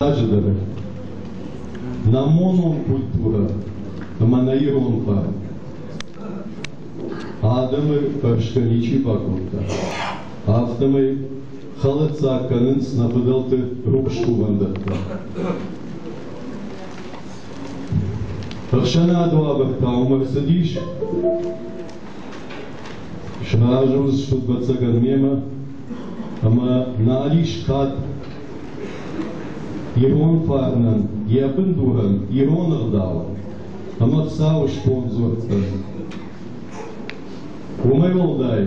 Фыццаджыдӕр, нӕ монон культурӕ ӕмӕ нӕ ирон фарн адӕмы фӕрсгӕ ничи бакодта, афтӕмӕй хӕлӕтдзаг кӕнынц нӕ фыдӕлты рухс кувӕндӕттӕ. Ӕхсӕнады уавӕр та уым ӕрцыдис, сразы уыдзыстут, ӕвӕццӕгӕн, мемӕ, ӕмӕ нал ис кад Ирон фарнӕн йӕ бындурӕн ирон ӕгъдауӕн ӕмӕ Хуыцауы сконд дзуӕрттӕн. Уымӕй уӕлдай,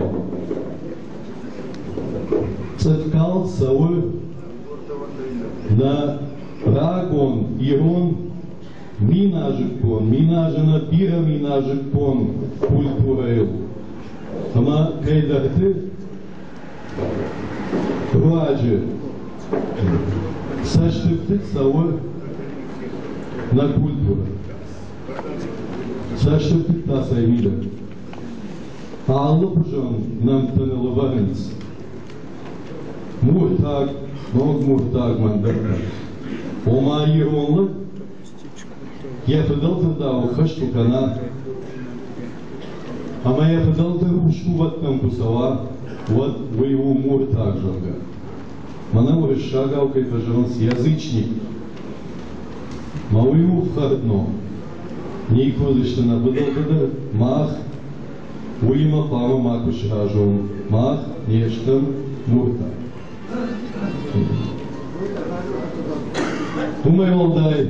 цъыфкалд цӕуы нӕ рагон ирон миназыккон, миназы нӕ бирӕ миназыккон культурӕйыл ӕмӕ кӕйдӕрты руаджы цӕстыфтыд цӕуы нӕ культурӕ. Цӕстыфтыд та цӕй мидӕг? Алыхуызон нӕмттӕ ныл ӕвӕрынц. Муртаг, ног муртаг мӕндӕртӕ. Ома ирон лӕг йӕ фыдӕлты дауы хӕст куы кӕна ӕмӕ йӕ фыдӕлты рухс кувӕттӕм куы цӕуа, уӕд уый у муртаг, зӕгъгӕ. Мӕнӕ уырыссагау кӕй фӕзӕгъынц язычник. Мӕ уый у фхӕрд ном. Никуы уыдысты нӕ фыдӕлтӕ дӕр, мах уыимӕ хъуамӕ макуы сразон, мах не стӕм муртаг. Уымӕй уӕлдай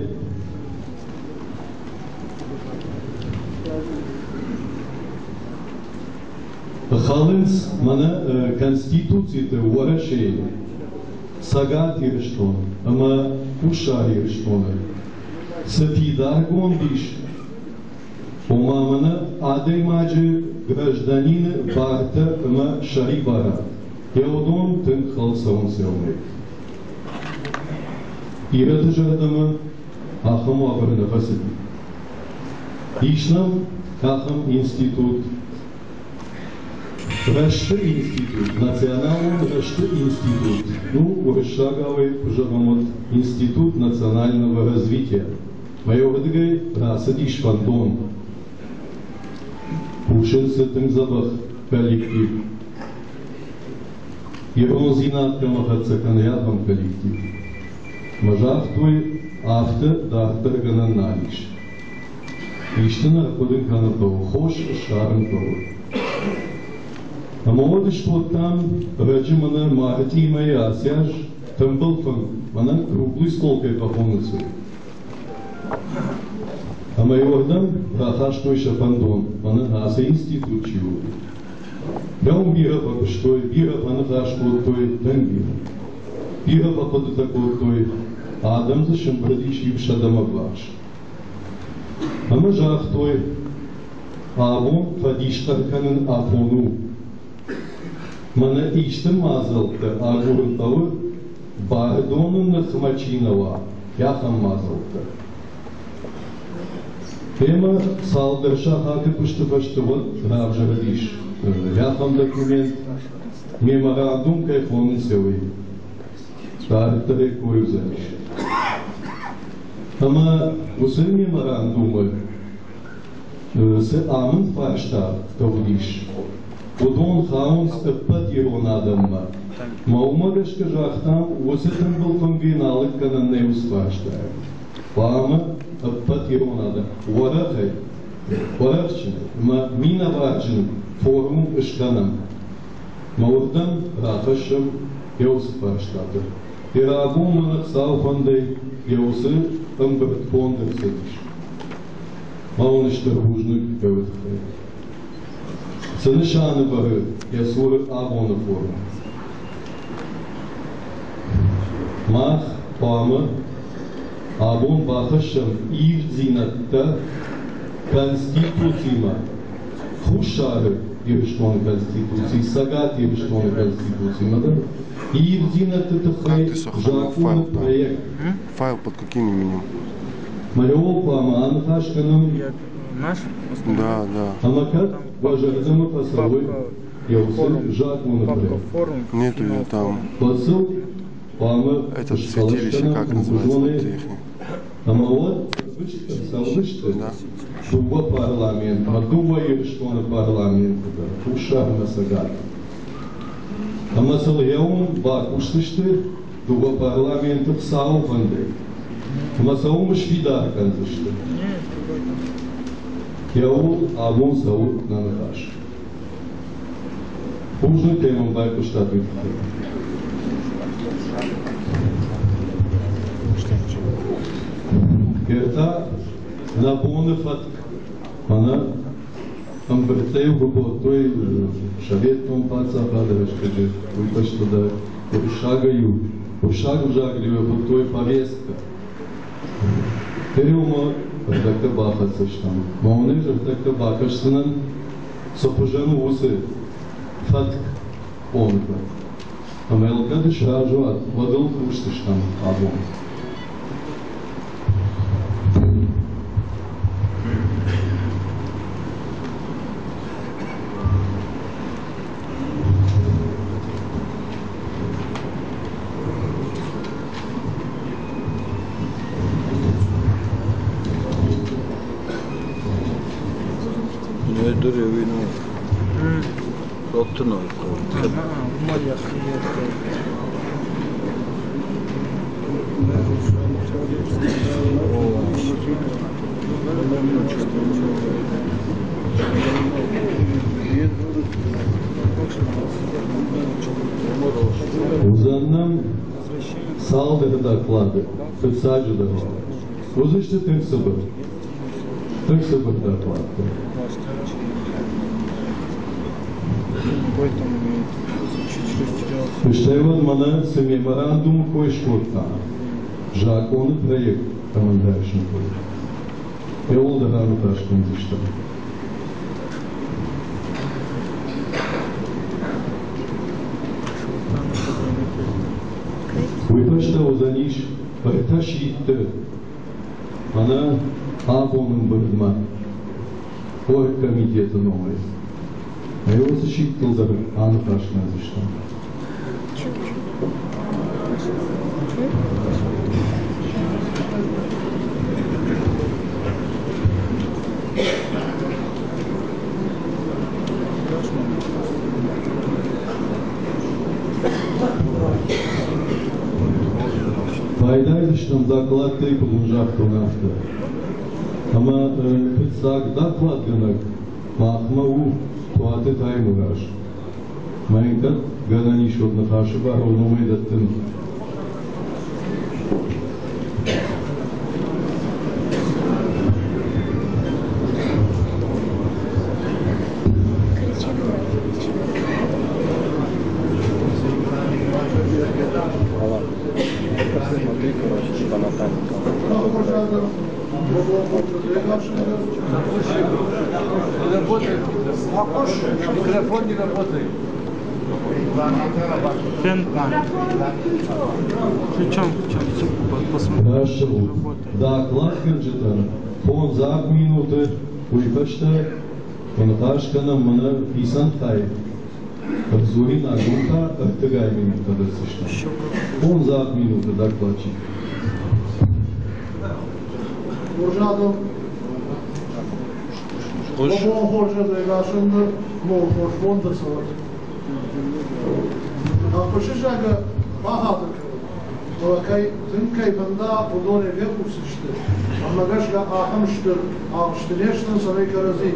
халынц мӕнӕ Конституциты Уӕрӕсейы, Цӕгат Ирыстон ӕмӕ Хуссар Ирыстоны цы фидаргонд ис, ома мӕнӕ адӕймаджы гражданины бартӕ ӕмӕ сӕрибарад. Уыдон тынг хӕлд цӕуынц уымӕй. Ирӕтты зӕрдӕмӕ ахӕм уавӕры нӕ фӕцыди. Ис нӕм ахӕм институт, Рӕзты институт, Националон рӕзты институт, ну, уырыссагауӕй куы зӕгъӕм, уӕд Институт национального развития. Мӕ уырдыгӕй рацыдис фӕндон. Кусынц дзы тынг дзӕбӕх коллектив. Ирондзинад кӕмӕ хӕццӕ кӕны ахӕм коллектив. Мӕ загътой, афтӕ дарддӕр гӕнӕн нал ис. Исты нӕ ӕрхъуыды кӕнын хъӕуы, хос ссарын хъӕуы. Ӕмӕ уӕд скодтам раджы мӕнӕ мартъимӕ ацы аз тымбыл фынг, мӕнӕ круглый стол кӕй фӕхонынц, уый. Ӕмӕ иуырдӕм рахастой сӕ фӕндон, мӕнӕ ацы институт чи у. Дӕу бирӕ фӕкуыстой, бирӕ фӕныхас кодтой, тынг бирӕ. Бирӕ фӕхъуыдытӕ кодтой, адӕм дзы сӕмбырд ис иу сӕдӕмӕ ввахс. Ӕмӕ загътой, абон фӕдисхъӕр кӕнын афон у. Мӕнӕ исты мадзӕлттӕ агурын хъӕуы, бардоны ныхмӕ чи нӕ уа, ахӕм мадзӕлттӕ. Ӕмӕ цалдӕр сахаты куысты фӕстӕ уӕд равзӕрдис ахӕм документ, меморандум кӕй хонынц, уый. Дарддӕр ӕй кой уыдзӕнис. Ӕмӕ уыцы меморандумы цы амынд фарстатӕ уыдис, уыдон хауынц ӕппӕт ирон адӕммӕ. Мӕ уымӕ гӕсгӕ загътам, уыцы тымбыл фынгӕн алыг кӕнӕн нӕй уыцы фарстайӕн. Хъуамӕ ӕппӕт ирон адӕм уӕрӕхӕй, уӕрӕхджын ӕмӕ минӕварджын форум скӕнӕм. Мӕ уырдӕм рахӕссӕм йӕ уыцы фарстатӕ. Йӕ рагон мын Хуыцауы фӕндӕй йӕ уыцы ӕмбырдгонд ӕрцыдис. Ма уын стыр бузныг дӕу тыххӕй. Цы нысаны бӕры йӕ цуры абоны форум? Мах хъуамӕ абон бахӕссӕм ивддзинӕдтӕ Конституцимӕ, Хуссары Ирыстоны Конституци, Цӕгат Ирыстоны Конституцимӕ дӕр ивддзинӕдты тыххӕй Как ты сохранил закъоны файл там? проект. Файл под каким именем? Мӕ хъуамӕ аныхас кӕнӕм Наш Да, да. ӕмӕ кӕд Там уӕ зӕрдӕмӕ фӕцӕуой папка йӕ уыцы форум, закъоны папка проект, форум, Нету финал ее там. форум. уӕд сыл Хъуамӕ Этот схъӕлӕс святилище кӕнӕм как называется? Вот ӕмхуызонӕй их. ӕмӕ уӕд фыст ӕрцӕудзысты Да. дыууӕ парламентмӕ, дыууӕ Ирыстоны парламенты дӕр, Хуссар ӕмӕ Цӕгат. Ӕмӕ сыл гъеуым бакусдзысты дыууӕ парламенты Хуыцауы фӕндӕй. Ӕмӕ сӕ уым сфидар кӕндзысты. Кӕуыл абон цӕуы нӕ ныхас? Бузныг, кӕй мӕм байхъуыстат, уый тыххӕй. Гъе та нӕ боны фӕтк мӕнӕ ӕмбырдтӕ-иу куы кодтой советон паддзахады рӕстӕджы, уый фӕстӕ дӕр уырыссагӕй-иу, уырыссаг ӕвзагыл-иу хуыдтой повестка. Периумӕ ӕртӕккӕ бахӕццӕ стӕм. Мӕ уын ӕз ӕртӕккӕ бакӕсдзынӕн, цы хуызӕн у уыцы фӕтк боны фӕтк. Ӕмӕ йыл кӕд сразы уат, уӕд ыл кусдзыстӕм абон. Уыдзӕн нӕм цалдӕр доклады, фыццаджыдӕр уал. Уыдзысты тынг цыбыр, тынг цыбыр докладтӕ. Стӕй уӕд мӕнӕ цы меморандумы кой скодта, закъоны проект кӕмӕн райсын кой, иууылдӕр аныхас кӕндзыстӕм. Уый фӕстӕ уыдзӕнис ӕртӕ сидты ӕнӕ абон ӕмбырдмӕ оргкомитеты номӕй. Ӕй уыцы сидтыл дӕр аныхас кӕндзыстӕм. Райдайдзыстӕм докладтӕй, куыд уын загътон, афтӕ. Ӕмӕ фыццаг докладгӕнӕг махмӕ у Туаты Таймураз. Мӕ йын кӕд гӕнӕн ис, уӕд ныхасы бар номӕй дӕттын. Микрофон не работает. Включен, включен. Посмотри. Рӕсугъд. Докладгӕнджытӕн фондз-авд минуты уый фӕстӕ фӕныхас кӕнӕм мӕнӕ хицӕн хай. Ӕрдзуринаг уым та ӕртыгай минуттӕ дӕтдзыстӕм. Фондз-авд минуты докладчик. Хорз адӕм, Бон хорз ӕгасӕндӕр, мол хорз бон дӕр цӕуӕд. Ӕххуысы зӕгъгӕ бахатыр кӕнут, фӕлӕ кӕй тынг кӕй фӕнда, уыдонӕй фехъусдзысты, ӕмӕ гӕсгӕ ахӕм стыр агъуысты не сты, цӕмӕй кӕрӕдзи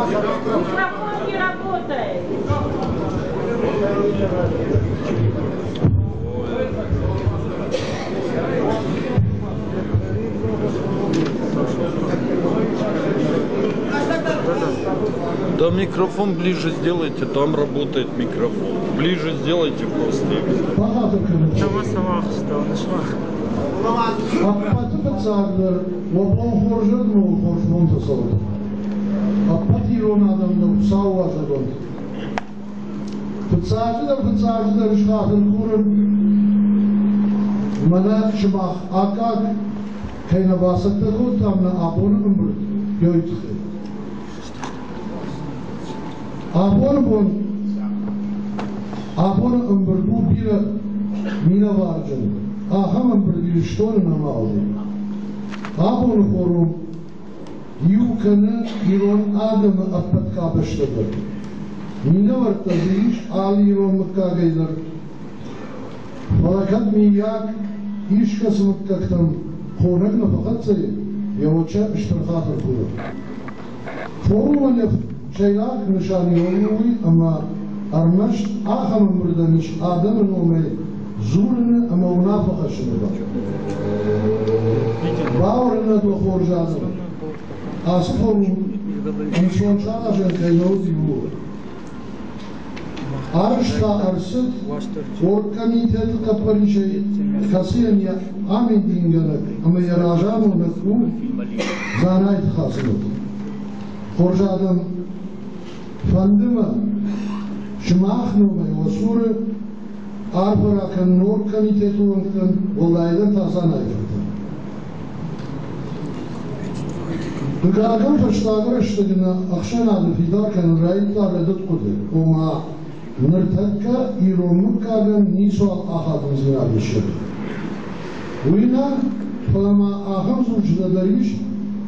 Микрофон не работает. Да микрофон ближе сделайте, там работает микрофон. Ближе сделайте просто. Бахатыр кӕнут. Чего сама что нашла? Ӕппӕты фыццагдӕр уӕ бон хорзӕн уӕ хорз бонтӕ цӕуӕд. Ӕппӕт ирон адӕм дӕр Хуыцауы уазӕг уӕнт. Фыццаджыдӕр фыццаджыдӕр схатыр курын, мӕнӕ сымах аккаг кӕй нӕ бацӕттӕ кодтам нӕ абоны ӕмбырд, уый тыххӕй. Абоны бон Абоны ӕмбырд у бирӕ минӕварджын, ахӕм ӕмбырд Ирыстоны нӕма уыди. Абоны форум иу кӕны ирон адӕмы ӕппӕт къабӕзтӕ дӕр. Минӕвӕрттӕ дзы ис алы ирон мыггагӕй дӕр. Фӕлӕ кӕд миййаг искӕцы мыггӕгтӕм хонӕг нӕ фӕхӕццӕ и, йӕ уӕд сӕ стыр хатыр куры. Форумӕн йӕ сӕйраг нысаниуӕг у уый, ӕмӕ ӕрмӕст ахӕм ӕмбырдӕн ис адӕмы номӕй дзурыны ӕмӕ уынаффӕ хӕссыны бар. Бауырнӕд уӕ хорз адӕм, ацы форум ӕнцон саразӕн кӕй нӕ уыди, ууыл. Арӕзт та ӕрцыд оргкомитеты хъӕппӕрисӕй, кӕцыйӕн йӕ амидингӕнӕг ӕмӕ йӕ разамонӕг у Дзанайты Хадзымӕт. Хорз адӕм, фӕнды мӕ сымах номӕй уӕ цуры арфӕ ракӕнын оргкомитеты уӕнгтӕн, уӕлдайдӕр та Дзанайы-фыртӕн. Хъыгагӕн, фӕстаг рӕстӕджы нӕ ӕхсӕнады фидар кӕнын райдыдта рӕдыд хъуыды, ома ныртӕккӕ ирон мыггагӕн ницуал ахадындзинад ис. Уый нӕ, фӕлӕ ма ахӕм дзурджытӕ дӕр ис,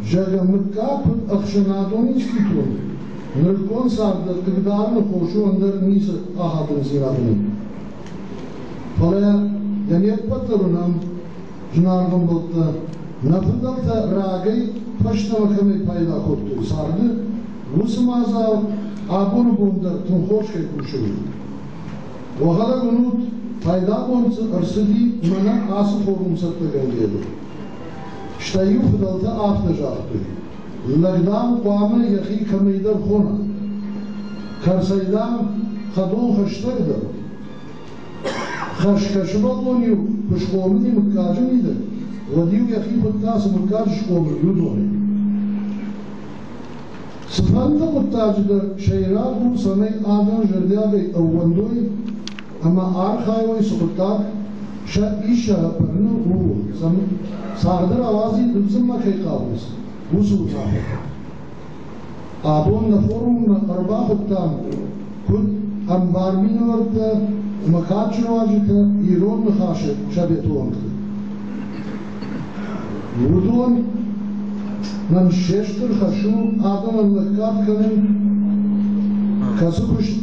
зӕгъгӕ, мыггаг куыд ӕхсӕнадон институт, нырыккон царды хъыгдарыны хос у ӕндӕр ницы ахадындзинад ын. Фӕлӕ йӕ не ппӕт дӕр уынӕм, зынаргъ ӕмбӕлттӕ, нӕ фыдӕлтӕ рагӕй фӕстӕмӕ кӕмӕй пайда кодтой царды, уыцы мадзал абоны бон дӕр тынг хорз кӕй кусы, уый. Уӕхӕдӕг уынут, пайдагонд дзы ӕрцыди мӕнӕ ацы форум цӕттӕгӕнгӕйӕ дӕр. Стӕй-иу фыдӕлтӕ афтӕ загътой, лӕг, дам, хъуамӕ йӕхи кӕмӕйдӕр хона. Кӕрцӕй, дам, хӕдон хӕстӕгдӕр. Хӕсгӕ сывӕллон-иу куы схъомыл и мыггаджы мидӕг, уӕд-иу йӕхи хуыдта, цы мыггаджы схъомыл, уыдонӕй. Цыфӕнды хъуыддаджы дӕр сӕйраг у, цӕмӕй адӕм зӕрдиагӕй ӕууӕндой ӕмӕ архайой, цы хъуыддаг сӕ ис сӕ ӕппарыныл, ууыл. Царды рауадзин дындзынмӕ кӕй хъавынц, уыцы уынаффӕтӕ. Абон нӕ форуммӕ ӕрбахуыдтам куыд ӕмбар минӕвӕрттӕ ӕмӕ кадджын уазджытӕ Ирон ныхасы советы уӕнгты. Уыдон нын се стыр хӕс у адӕмӕн лӕггад кӕнын, кӕцы куыст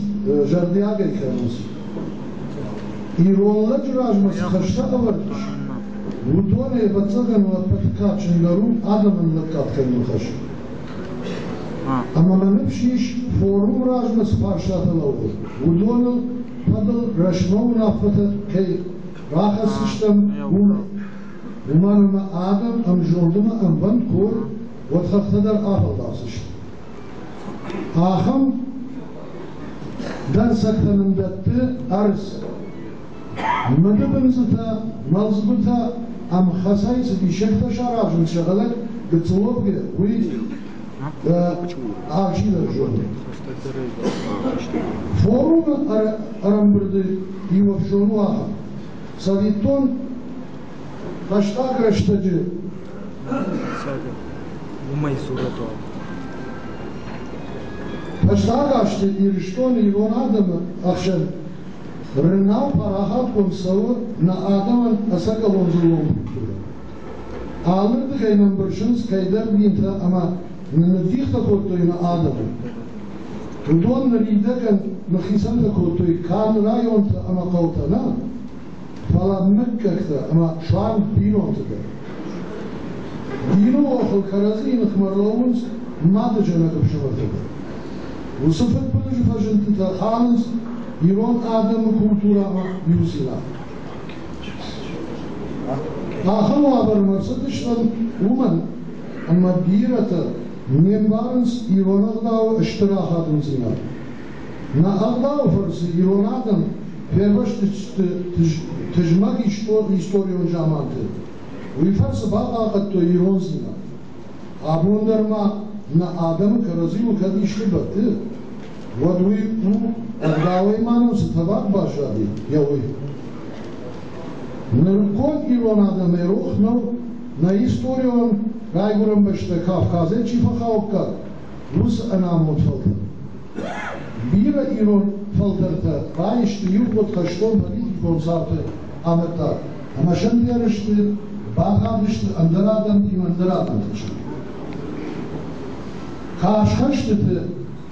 зӕрдиагӕй кӕнынц. Ирон лӕджы размӕ цы хӕстӕ ӕвӕрд ис, уыдонӕй, ӕвӕццӕгӕн, ӕппӕты кадджындӕр у адӕмӕн лӕггад кӕныны хӕс. Ӕмӕ мӕ ныфс ис, форум размӕ цы фарстатӕ лӕууы, уыдоныл фӕдыл рӕстмӕ уынаффӕтӕ кӕй рахӕсдзыстӕм, уымӕ. Уымӕн ӕмӕ адӕм ӕмзонд ӕмӕ ӕмвӕнд куы уой, уӕд хӕхтӕ дӕр афӕлдахдзысты. Ахӕм дӕнцӕгтӕ нын дӕтты ӕрдз. Мыдыбындзытӕ, мӕлдзгуытӕ ӕмхӕцӕй цы диссӕгтӕ саразынц сӕхӕдӕг гыццыловгӕ, уый алчидӕр зоны. Форумы ӕрӕмбырды иу ӕфсон у ахӕм. Цӕвиттон, фӕстаг рӕстӕджы Уымӕй дзурӕг уал. Фӕстаг азты Ирыстоны ирон адӕмы ӕхсӕн рынау парахатгонд цӕуы нӕ адӕмӕн ӕцӕгӕлон дзыллон культурӕ. Алырдыгӕй нӕм бырсынц кӕйдӕр динтӕ ӕмӕ нын ныддихтӕ кодтой нӕ адӕмы. Уыдон ныридӕгӕн ныххицӕнтӕ кодтой канд районтӕ ӕмӕ хъӕутӕ нӕ, фӕлӕ мыггӕгтӕ ӕмӕ суанг бинонты дӕр. Дины охыл кӕрӕдзийы ныхмӕ рлӕууынц мады зӕнӕг ӕфсымӕртӕ дӕр. Уыцы фыдбылызы фӕзындтытӕ халынц ирон адӕмы культурӕ ӕмӕ иудзинад. Ахӕм уавӕрмӕ ӕрцыдыстӕм уымӕн, ӕмӕ бирӕтӕ не мбарынц ирон ӕгъдауы стыр ахадындзинад. Нӕ ӕгъдауы фӕрцы ирон адӕм фервӕзтысты тызмӕг историон заманты. Уый фӕрцы бахъахъхъӕдтой ирондзинад. Абон дӕр ма нӕ адӕмы кӕрӕдзиуыл кӕд исты бӕтты, уӕд уый у, ӕгъдауӕй ма нӕм цы тӕбӕгъ баззади, йӕ уый. Нырыккон ирон адӕмӕй рох нӕу, нӕ историон райгуырӕн бӕстӕ Кавказӕй чи фӕхауккаг, уыцы ӕнамонд фӕлтӕр. Бирӕ ирон фӕлтӕр фӕлтӕртӕ баисты ивгъуыд хӕстон-политикон цауты амӕттаг ӕмӕ сӕндӕр сты, бахаудысты ӕндӕр адӕмтимӕ ӕндӕр адӕмты хсӕн. Карз хӕстыты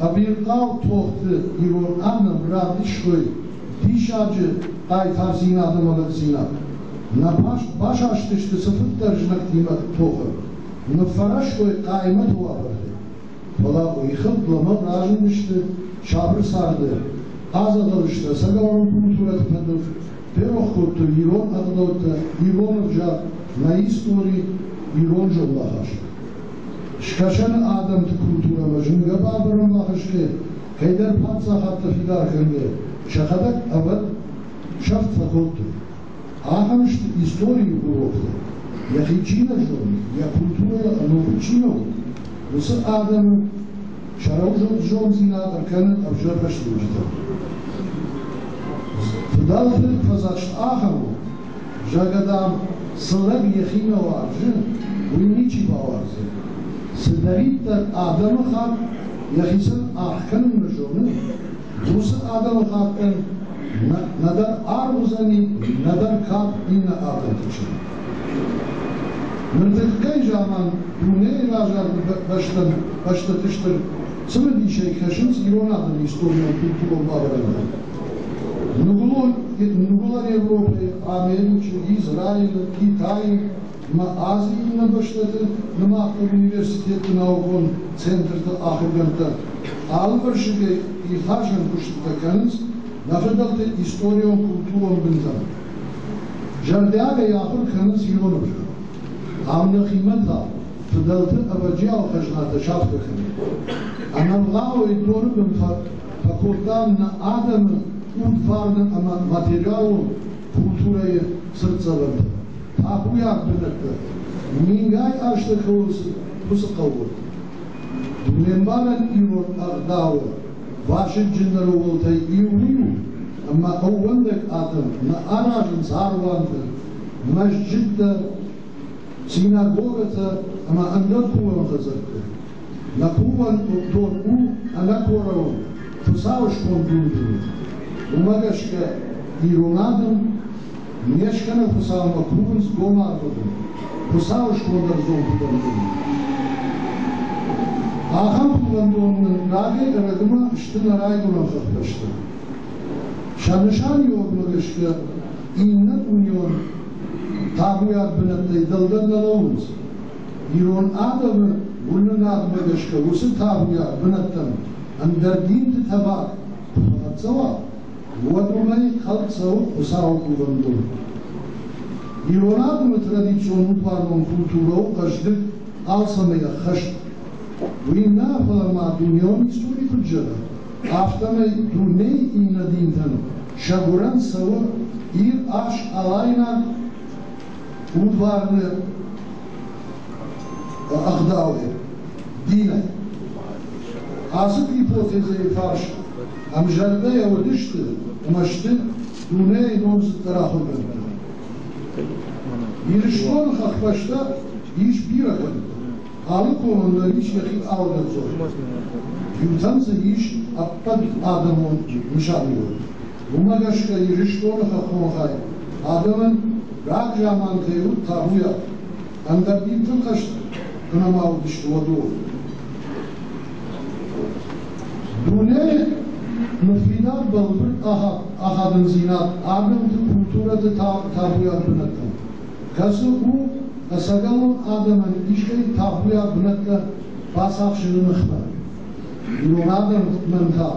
ӕвирхъау тохты ирон адӕм равдыстой диссаджы хъайтардзинад ӕмӕ лӕгдзинад. Нӕ басастысты цыфыддӕр знӕгтимӕ тохы, ныффӕрӕзтой хъаймӕты уавӕрты. Фӕлӕ уыйхыгъд лӕмӕгъ разындысты сабыр царды, адзӕгъӕл сты ӕцӕгӕлон культурӕты фӕдыл, ферох кодтой ирон ӕгъдӕуттӕ, ирон ӕвзаг, нӕ истори, ирон зондахаст. Скӕсӕны адӕмты культурӕмӕ зынгӕ бабырын бахызгӕ, кӕйдӕр паддзахадтӕ фидар кӕнгӕ, сӕхӕдӕг ӕвӕд сӕфт фӕкодтой. Ахӕм сты историйы уроктӕ. Йӕхи чи нӕ зоны, йӕ культурӕйы ӕнувыд чи нӕу, уыцы адӕмы сӕрӕузонддзинад ӕркӕны ӕвзӕр фӕстиуджытӕм. Фыдӕлты фӕдзӕхст ахӕм у, зӕгъгӕ, дам, цы лӕг йӕхи нӕ уарзы, уый ничи бауарздзӕн. Цыдӕриддӕр адӕмыхатт йӕхицӕн аргъ кӕнын нӕ зоны, уыцы адӕмыхаттӕн нӕдӕр аргъ уыдзӕни, нӕдӕр кад иннӕ адӕмты хсӕн. Ныртӕккӕйы заман дунейы разагъды бӕстӕты стыр цымыдисӕй кӕсынц ирон адӕмы историон-культурон бавӕрӕнтӕм. Ныгуылӕн Европӕйы, Америчы, Израилы, Китайы ӕмӕ Азийы иннӕ бӕстӕты нымаддӕр университетты наукон центрты ахуыргӕндтӕ алывӕрсыгӕй иртасӕн куыстытӕ кӕнынц нӕ фыдӕлты историон-культурон бынтӕм. Зӕрдиагӕй ахуыр кӕнынц ирон ӕвзаг. Ам нӕхимӕ та фыдӕлты ӕвӕджиау хӕзнатӕ сафгӕ кӕны. Ӕнӕвгъауӕй доны бын фӕкодтам нӕ адӕмы удварны ӕмӕ материалон культурӕйы цыртдзӕвӕнтӕ, табуйаг бынӕттӕ, мингай азты кӕуыл цыд, уыцы хъӕуы. Дунембарӕн ирон ӕгъдауы вазыгджындӕр ууылтӕй иу уый у, ӕмӕ ӕууӕндӕг адӕм нӕ аразынц аргъуантӕ, мӕзджыттӕ, синагогӕтӕ ӕмӕ ӕндӕр кувӕн хӕдзӕртты. Нӕ кувӕндон у ӕнӕкорӕон Хуыцауы сконд дун-дуне. Уымӕ гӕсгӕ ирон адӕм не скӕнӕг Хуыцаумӕ кувынц гом аргъуыды, Хуыцауы сконд ӕрдзон кувӕндоны. Ахӕм кувӕндон нын рагӕй-ӕрӕгмӕ сты нӕ райгуырӕн хӕхбӕсты. Сӕ нысаниуӕгмӕ гӕсгӕ иннӕ дунеон табуйаг бынӕттӕй дӕлдӕр нӕ лӕууынц. Ирон адӕмы уырнынадмӕ гӕсгӕ уыцы табуйаг бынӕттӕм ӕндӕр динты тӕваг куы фӕхӕццӕ уа, уӕд уымӕй хӕлд цӕуы Хуыцауы кувӕндон. Ирон адӕмы традицион удварнон культурӕ у хъӕздыг, алцӕмӕй ӕххӕст. Уый нӕ, фӕлӕ ма дунеон истори куыд зӕгъы, афтӕмӕй дунейы иннӕ динтӕн сӕ гуырӕн цӕуы ир ас алайнаг удварны ӕгъдауӕй, динӕй. Ацы гипотезӕйы фарс ӕмзӕрдӕйӕ уыдысты ӕмӕ сты дунейы номдзыддӕр ахуыргӕндтӕ. Ирыстоны хӕхбӕстӕ ис бирӕ кӕмттӕ. Алы комӕн дӕр ис йӕхи аудӕндзон. Иутӕн дзы ис ӕппӕт адӕмон нысаниуӕг. Уымӕ гӕсгӕ Ирыстоны хӕххон хай адӕмӕн рагзамантӕй уыд табуйаг, ӕндӕр динтыл хӕст куы нӕма уыдысты, уӕд уым. Дунейы ныффидар бӕлвырд ахадындзинад адӕмты культурӕты табуйаг бынӕттӕм, кӕцы у ӕцӕгӕлон адӕмӕн искӕй табуйаг бынӕттӕ бацахсыны ныхмӕ. Ирон адӕмӕн та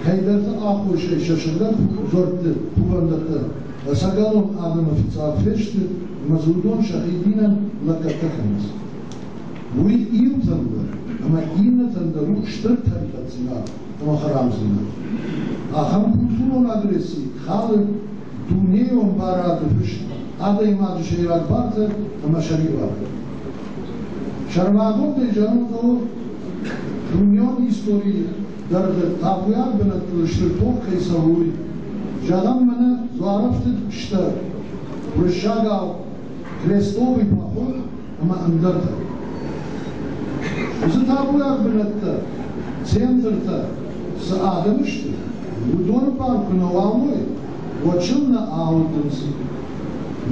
кӕйдӕрты аххосӕй сӕ сыгъдӕг дзуӕртты кувӕндӕттӕ ӕцӕгӕлон адӕмы фыццаг фесты ӕмӕ дзы уыдон сӕхи динӕн лӕггӕдтӕ кӕнынц. Уый иутӕн дӕр ӕмӕ иннӕтӕн дӕр у стыр тӕригъӕддзинад ӕмӕ хӕрамдзинад. Ахӕм культурон агресси халы дунейон барады фыст адӕймаджы сӕйраг бартӕ ӕмӕ сӕрибар. Сӕрмагондӕй зӕгъын хъӕуы, дунеон историйы дӕргъы табуйаг бынӕттыл стыр тох кӕй цӕуы, уый. Зӕгъӕм, мӕнӕ дзуарӕфтыд сты уырыссагау крестовый поход ӕмӕ ӕндӕртӕ. Уыцы табуйаг бынӕттӕ, центртӕ цы адӕм сты, Уыдоны бар куы нӕ уал уой, уӕд сыл нӕ аудынц,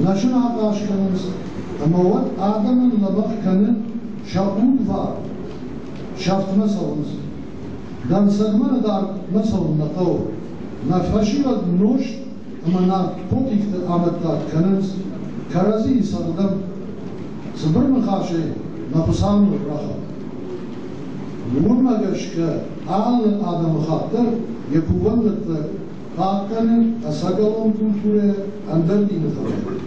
нӕ сын ахъаз кӕнынц, ӕмӕ уӕд адӕмӕн лӕмӕгъ кӕны сӕ удварн, сӕфтмӕ цӕуынц. Дӕнцӕгмӕ нӕ цӕуын нӕ хъӕуы. Нӕ фӕсивӕд нозт ӕмӕ наркотикты амӕттаг кӕнынц, кӕрӕдзийы цӕгъдӕм. Цыбыр ныхасӕй нӕ Хуыцау ныл рахатт. Уымӕ гӕсгӕ алы адӕмыхатт дӕр йӕ кувӕндӕттӕ хъахъхъӕны ӕцӕгӕлон культурӕйӕ ӕндӕр дины фӕдыл.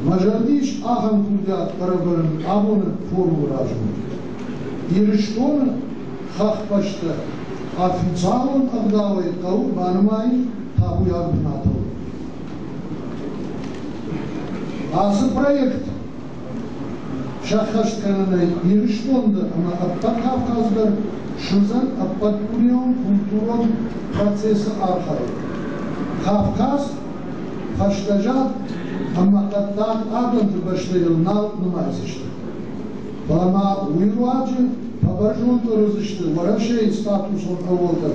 Мӕ зӕрды ис ахӕм курдиат ӕрӕвӕрын абоны форумы размӕ. Ирыстоны хӕхбӕстӕ официалон ӕгъдауӕй хъӕуы банымайын табуйаг бынатыл. Ацы проект сӕххӕст кӕнынӕй Ирыстон дӕр ӕмӕ ӕппӕт Кавказ дӕр суыдзӕн ӕппӕтдунеон культурон процессы архайд. Кавказ фӕстӕзад ӕмӕ хъӕддаг адӕмты бӕстӕйыл нал нымайдзысты. Фӕлӕ ма уый руаджы фӕбӕрзонддӕр уыдзысты Уӕрӕсейы статусон ӕууӕлтӕ,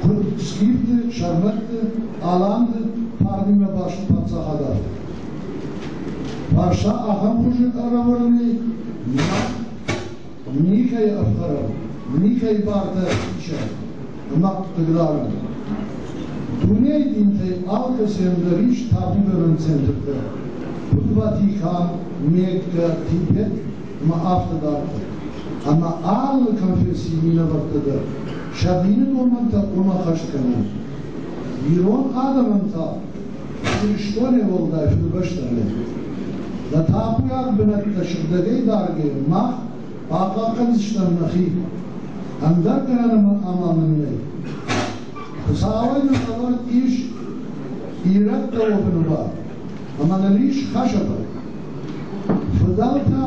куыд скифты, сӕрмӕтты, аланты фарнимӕ баст паддзахад, афтӕ. Фарста ахӕм хуызы ӕрӕвӕрынӕй никӕй ӕфхӕрӕм, никӕй бартӕ исӕм ӕмӕ хъыгдарӕм. Дунейы динтӕй алкӕцыйӕн дӕр ис табугӕнӕн центртӕ, куыд Ватикан, Меккӕ, Тибет ӕмӕ афтӕ дарддӕр. Ӕмӕ алы конфессийы минӕвӕрттӕ дӕр сӕ дины домӕнтӕ хъуамӕ ӕххӕст кӕной. Ирон адӕмӕн та Ирыстонӕй уӕлдай фыдыбӕстӕ нӕй. Нӕ табуйаг бынӕттӕ сыгъдӕгӕй даргӕйӕ мах бахъахъхъӕндзыстӕм нӕхи. Ӕндӕр гӕнӕн ӕмӕ амал нын нӕй. Хуыцауӕй нын лӕвӕрд ис ирӕттӕ уӕвыны бар, ӕмӕ нын ис хӕсӕвӕрд. Фыдӕлтӕ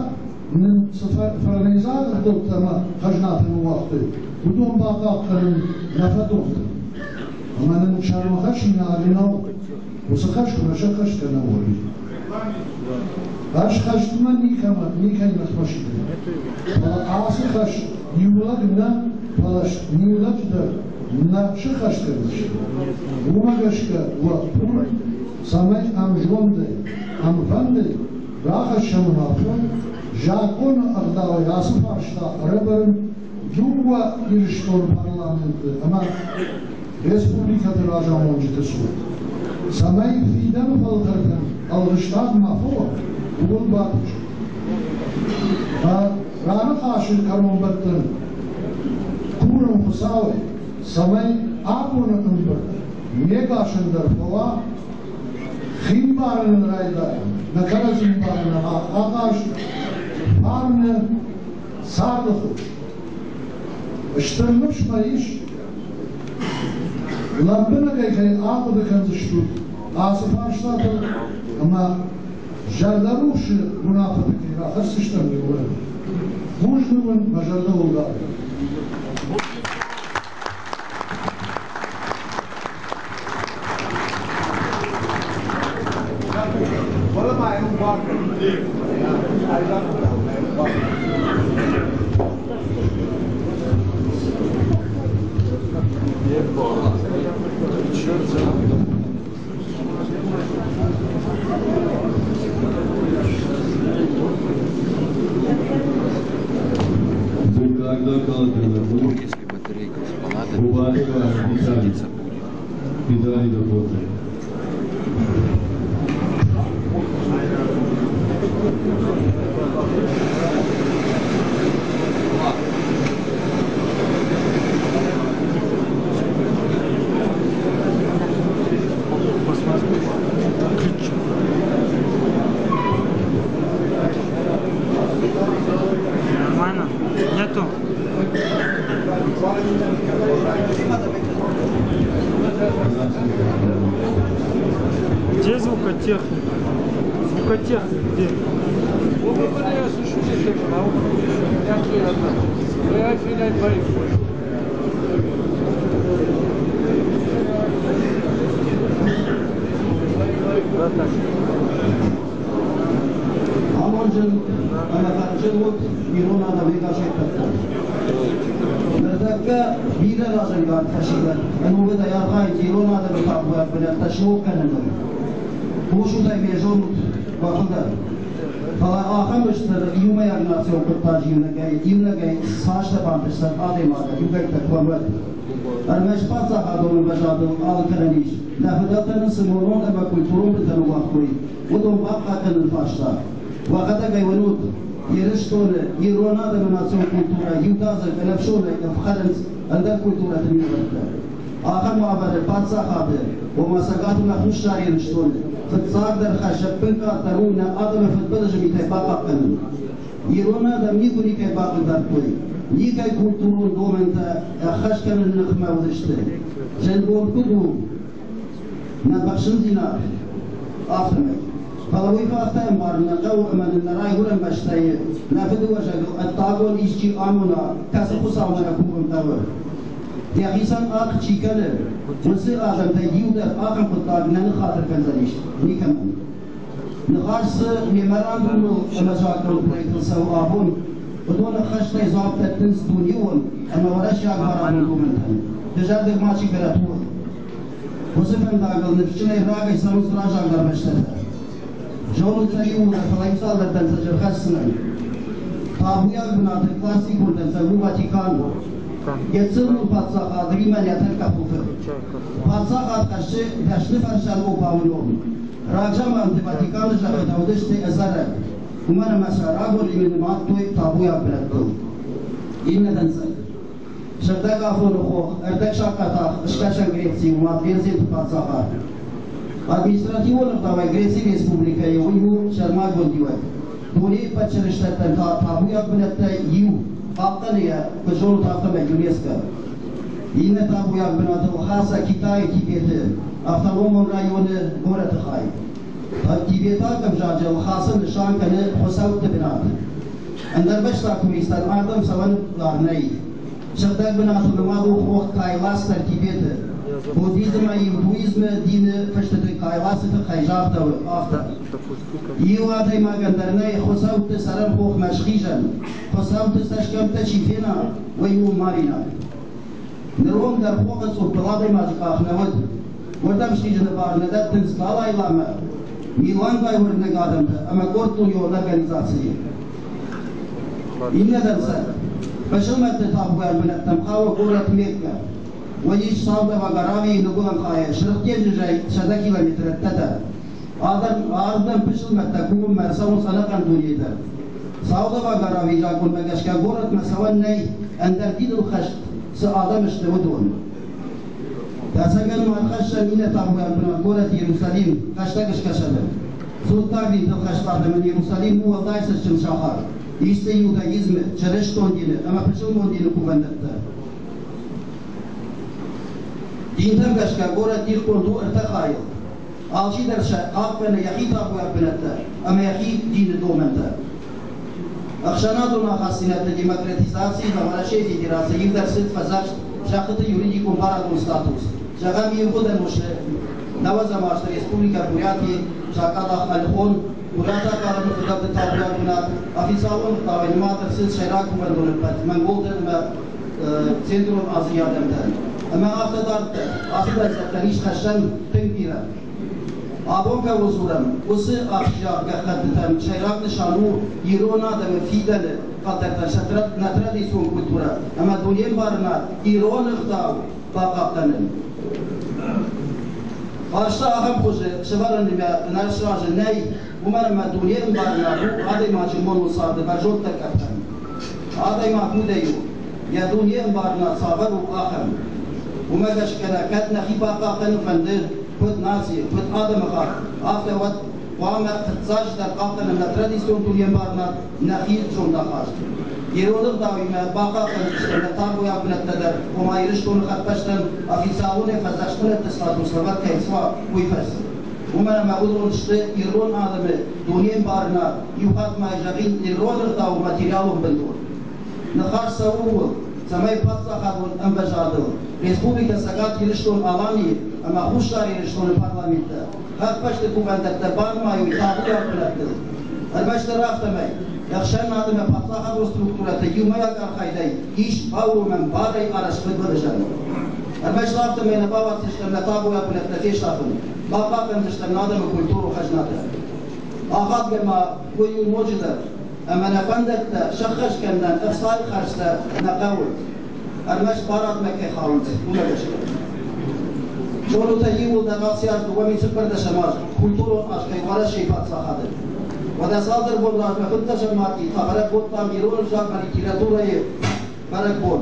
нын цы фӕрнӕйдзаг ӕгъдӕуттӕ ӕмӕ хӕзнатӕ ныууагътой, уыдон бахъахъхъӕнын нӕ фӕдонты. Ӕмӕ нын сӕрмӕхӕссинаг нӕу, уыцы хӕс куы нӕ сӕххӕст кӕнӕм, уӕд. Ӕз хӕстмӕ никӕмӕ никӕй ныхмӕ сидын. Фӕлӕ ацы хӕс иу лӕг нӕ, фӕлӕ иу лӕджы дӕр нӕ сыххӕст кӕндзысты. Уымӕ гӕсгӕ уӕ курын, цӕмӕй ӕмзондӕй, ӕмфӕндӕй рахӕссӕм уынаффӕ, закъоны ӕгъдауӕй ацы фарста ӕрӕвӕрын дыууӕ Ирыстоны парламенты ӕмӕ республикӕты разамонджыты цур, цӕмӕй фидӕны фӕлтӕртӕн ӕлгъыстаг ма фӕуа, ууыл бакусын. Раныхасы кӕронбӕттӕн курын Хуыцауӕй, цӕмӕй абоны ӕмбырд не гасӕн дӕр фӕуа химбарыны райдайӕн, нӕ кӕрӕдзи мбарыны ахъаз, фарны царды хос. Стыр ныфс мӕ ис, лӕмбынӕгӕй кӕй ахъуыды кӕндзыстут ацы фарстатыл ӕмӕ зӕрдӕрухсы уынаффӕтӕ кӕй рахӕсдзыстӕм иумӕ. Бузныг уын, мӕ зӕрдӕ уыл дары. Если батарейка понадобится, садиться будет. Виталий работает. Нормально? Нету? Где звукотехник? Звукотехник где? Амондджын ӕмӕ кадджын ут ирон адӕмы ӕгас ӕппӕт дӕр. Ныртӕккӕ бирӕ разӕнгард фӕсивӕд ӕнувыдӕй архайынц ирон адӕмы табуйаг бынӕттӕ сног кӕныныл. Хъусут ӕй, ме зонут уӕ фылдӕр. Фӕлӕ ахӕм стыр иумӕйаг национ хъуыддаджы иунӕгӕй, иунӕгӕй цастӕ бантысдзӕн адӕймагӕн иугӕйттӕ куы уӕд. Ӕрмӕст паддзахадон ӕмвӕзадыл алыг кӕнӕн ис, нӕ фыдӕлтӕ нын цы монон ӕмӕ культурон бынтӕ ныууагътой, уыдон бахъахъхъӕныны фарста. Уӕхӕдӕг ӕй уынут, Ирыстоны ирон адӕмы национ культурӕ иудадзыг ӕнӕфсонӕй ӕфхӕрынц ӕндӕр культурӕты минӕвӕрттӕ. Ахӕм уавӕры паддзахады, ома Цӕгат ӕмӕ Хуссар Ирыстоны, фыццагдӕр хӕс ӕппынкъаддӕр у нӕ адӕмы фыдбылызы митӕй бахъахъхъӕнын. Ирон адӕм никуы никӕй бахъыгдардтой, никӕй культурон домӕнтӕ ӕххӕст кӕныны ныхмӕ уыдысты. Зындгонд куыд у, нӕ бӕхсындзинад, афтӕмӕй. Фӕлӕ уый афтӕ ӕмбарын нӕ хъӕуы ӕмӕ нын нӕ райгуырӕн бӕстӕйы, нӕ фыдыуӕзӕгыл ӕддагон исчи амона, кӕцы Хуыцаумӕ нӕ кувын хъӕуы. Йӕхицӕн аргъ чи кӕны, уыцы адӕмтӕй иу дӕр ахӕм хъуыддаг нӕ ныххатыр кӕндзӕнис никӕмӕн. Ныхас цы меморандумыл ӕмӕ закъоны проектыл цӕуы абон, уыдон ӕххӕстӕй дзуапп дӕттынц дунеон ӕмӕ уӕрӕсейаг барадон домӕнтӕн. Дызӕрдыг мачи кӕнӕт ууыл. Уыцы фӕндагыл ныфсджынӕй рагӕй цӕуынц раззагдӕр бӕстӕтӕ. Зонут сӕ иууылдӕр, фӕлӕ иу цалдӕр дӕнцӕджы ӕрхӕсдзынӕн. Табуйаг бынаты классикон дӕнцӕг у Ватикан. Йӕ цырн паддзахад Римӕн йӕ тӕккӕ хуылфы. Паддзахад хӕссы дӕсны фӕрсӕн обауы ном. Рагзаманты Ватиканы зӕххытӕ уыдысты ӕдзӕрӕг, уымӕн ӕмӕ сӕ рагон Римы нымадтой табуйаг бынӕттыл. Иннӕ дӕнцӕг. Сыгъдӕг Афоны хох, ӕрдӕгсакъадах Скӕсӕн Грецийы у Мадвензеты паддзахад. Административон ӕгъдауӕй Грецийы республикӕйы уый у сӕрмагонд иуӕг. Дунейы ӕппӕт чырыстӕттӕн та табуйаг бынӕттӕй иу хъахъхъӕны йӕ, куыд зонут, афтӕмӕй ЮНЕСКО. Иннӕ табуйаг бынатыл хӕцы Китайы Тибеты автономон районы горӕты хай. Тибетаг ӕвзаджы хӕцы нысан кӕны хуыцӕутты бынат. Ӕндӕр бӕстаг туристӕн ардӕм цӕуӕн бар нӕй. Сыгъдӕг бынаты нымад у хох Кайлас дӕр Тибеты. Буддизм ӕмӕ индуизмы дины фыстыты Кайласы тыххӕй загъдӕуы афтӕ. Иу адӕймагӕн дӕр нӕй хуыцӕутты цӕрӕн хохмӕ схизӕн. Хуыцӕутты цӕсгӕмттӕ чи фена, уый у маринаг. Ныронг дӕр хохы цъуппыл адӕймаджы къах нӕ уыд. Уырдӕм схизыны бар нӕ дӕттынц Далай-ламӕ, милуангай уырнӕг адӕмтӕ ӕмӕ къорд дунеон организацийы. Иннӕ дӕнцӕг. Пысылмӕтты табуйаг бынӕттӕм хауы горӕт Меккӕ. Уый ис Саудоваг Аравийы ныгуылӕн хайы Сырх денджызӕй 100 километр ӕддӕдӕр. Адӕм ардӕм пысылмӕттӕ кувынмӕ ӕрцӕуынц ӕнӕхъӕн дунейы дӕр. Саудоваг Аравийы закъонмӕ гӕсгӕ горӕтмӕ цӕуӕн нӕй, ӕндӕр диныл хӕст цы адӕм сты, уыдон. Дӕцӕгӕн ма ӕрхӕссӕм иннӕ табуйаг бынат горӕт Иерусалим, хӕстӕг скӕсӕны. Дзуттаг динтыл хӕст адӕмӕн Иерусалим у уӕлдай цытджын сахар. Ис дзы иудаизмы, чырыстон дины ӕмӕ пысылмон дины кувӕндӕттӕ. Динтӕм гӕсгӕ горӕт дихгонд у ӕртӕ хайыл. Алчидӕр сӕ хъахъхъӕны йӕхи табуйаг бынӕттӕ ӕмӕ йӕхи дины домӕнтӕ. Ӕхсӕнадон ахастдзинӕдты демократизацийы ӕмӕ Уӕрӕсейы Федерацийы ивд ӕрцыд фӕдзӕхст зӕххыты юридикон барадон статус. Зӕгъӕм, ивгъуыд ӕнусы нӕуӕдзӕм азты Республикӕ Бурятийы сакъадах Ольхон, бурятаг адӕмы фыдӕлты табуйаг бынат, официалон ӕгъдауӕй нымад ӕрцыд сӕйраг кувӕндоны ӕппӕт монголты ӕмӕ Центрон Азийы адӕмтӕн. Ӕмӕ афтӕ дарддӕр, ацы дӕнцӕгтӕн ис хӕссӕн тынг бирӕ. Абон кӕуыл дзурӕм, уыцы ахсджиаг гӕххӕттытӕн сӕйраг нысан у ирон адӕмы фидӕны фӕлтӕртӕн сӕ нӕ традицион культурӕ ӕмӕ дунембарынад ирон ӕгъдау бахъахъхъӕнын. Фарста ахӕм хуызы сӕвӕрынимӕ нӕ сразы нӕй, уымӕн ӕмӕ дунеӕмбарынад у адӕймаджы монон царды бӕрзонддӕр къӕпхӕн. Адӕймаг удӕй у, йӕ дунеӕмбарынад цавӕр у, ахӕм. Уымӕ гӕсгӕ нӕ кӕд нӕхи бахъахъхъӕнын фӕнды, куыд наци, куыд адӕмыхатт, афтӕ уӕд хъуамӕ фыццаджыдӕр хъахъхъӕнӕм нӕ традицион дунеӕмбарынад, нӕхи зондахаст. Ирон ӕгъдауимӕ бахъахъхъӕндзыстӕм нӕ табуйаг бынӕттӕ дӕр, ома Ирыстоны хӕдбӕстӕн официалонӕй фӕдзӕхст бынӕтты статус лӕвӕрд кӕй цӕуа, уый фӕрцы. Уымӕн ӕмӕ уыдон сты ирон адӕмы дунеӕмбарынад, иу хатт ма зӕгъин, ирон ӕгъдауы материалон бындур. Ныхас цӕуы ууыл, цӕмӕй паддзахадон ӕмвӕзадыл Республикӕ Цӕгат Ирыстон-Аланийы ӕмӕ Хуссар Ирыстоны парламенттӕ хӕхбӕсты кувӕндӕттӕ банымайой табуйаг бынӕттыл. Ӕрмӕстдӕр афтӕмӕй, ӕхсӕнад ӕмӕ паддзахадон структурӕтӕ иумӕйаг архайдӕй ис бауромӕн барӕй арӕзт фыдбылызӕн. Ӕрмӕст афтӕмӕй нӕ бауадздзыстӕм нӕ табуйаг бынӕттӕ фесафын, бахъахъхъӕндзыстӕм нӕ адӕмы культурон хӕзнатӕ. Ахадгӕ ма уый у ноджыдӕр, ӕмӕ нӕ фӕндӕгтӕ сӕххӕст кӕнынӕн ӕхцайы хӕрдзтӕ нӕ хъӕуы, ӕрмӕст барадмӕ кӕй хауынц, уымӕ гӕсгӕ. Зонут ӕй иууылдӕр ацы аз 2014 аз культурон аз кӕй Уӕрӕсейы паддзахады. Уӕдӕ цалдӕр бон размӕ 15 мартъи та бӕрӕг кодтам ирон ӕвзаг ӕмӕ литературӕйы бӕрӕгбон.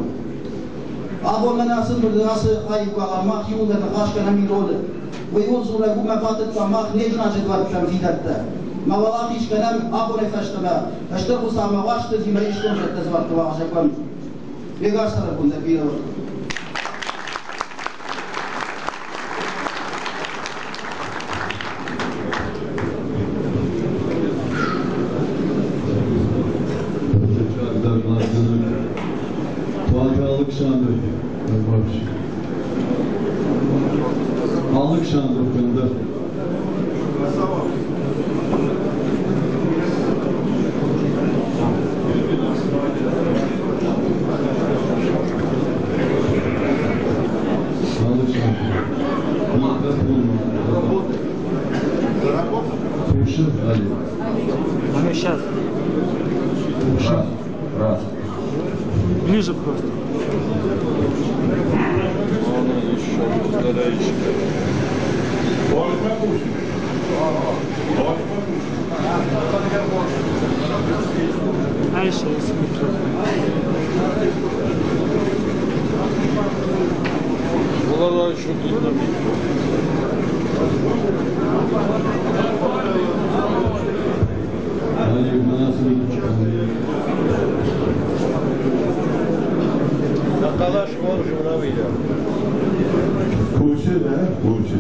Абон мӕнӕ ацы ӕмбырды ацы аив мах иууылдӕр ныхас кӕнӕм ироны. Уый у дзурӕг у мӕ батыдта мах не знаджы дуӕрттӕм фидӕрттӕ. Мӕ уӕлахиз кӕнӕм абонӕй фӕстӕмӕ Стыр Хуыцаумӕ Уастырджимӕ истон зӕдтӕ дзуӕртты уазӕг уӕм. Ме гас цӕрӕнбон дӕр бирӕ уӕд. Туаты Алыксандр Алыксандр кӕндӕр. Ну, сейчас. Раз. Раз. Ближе просто. Он еще удаляющий. А еще если микрофон. Была еще тут на микрофон. Кусы, да? Кусы.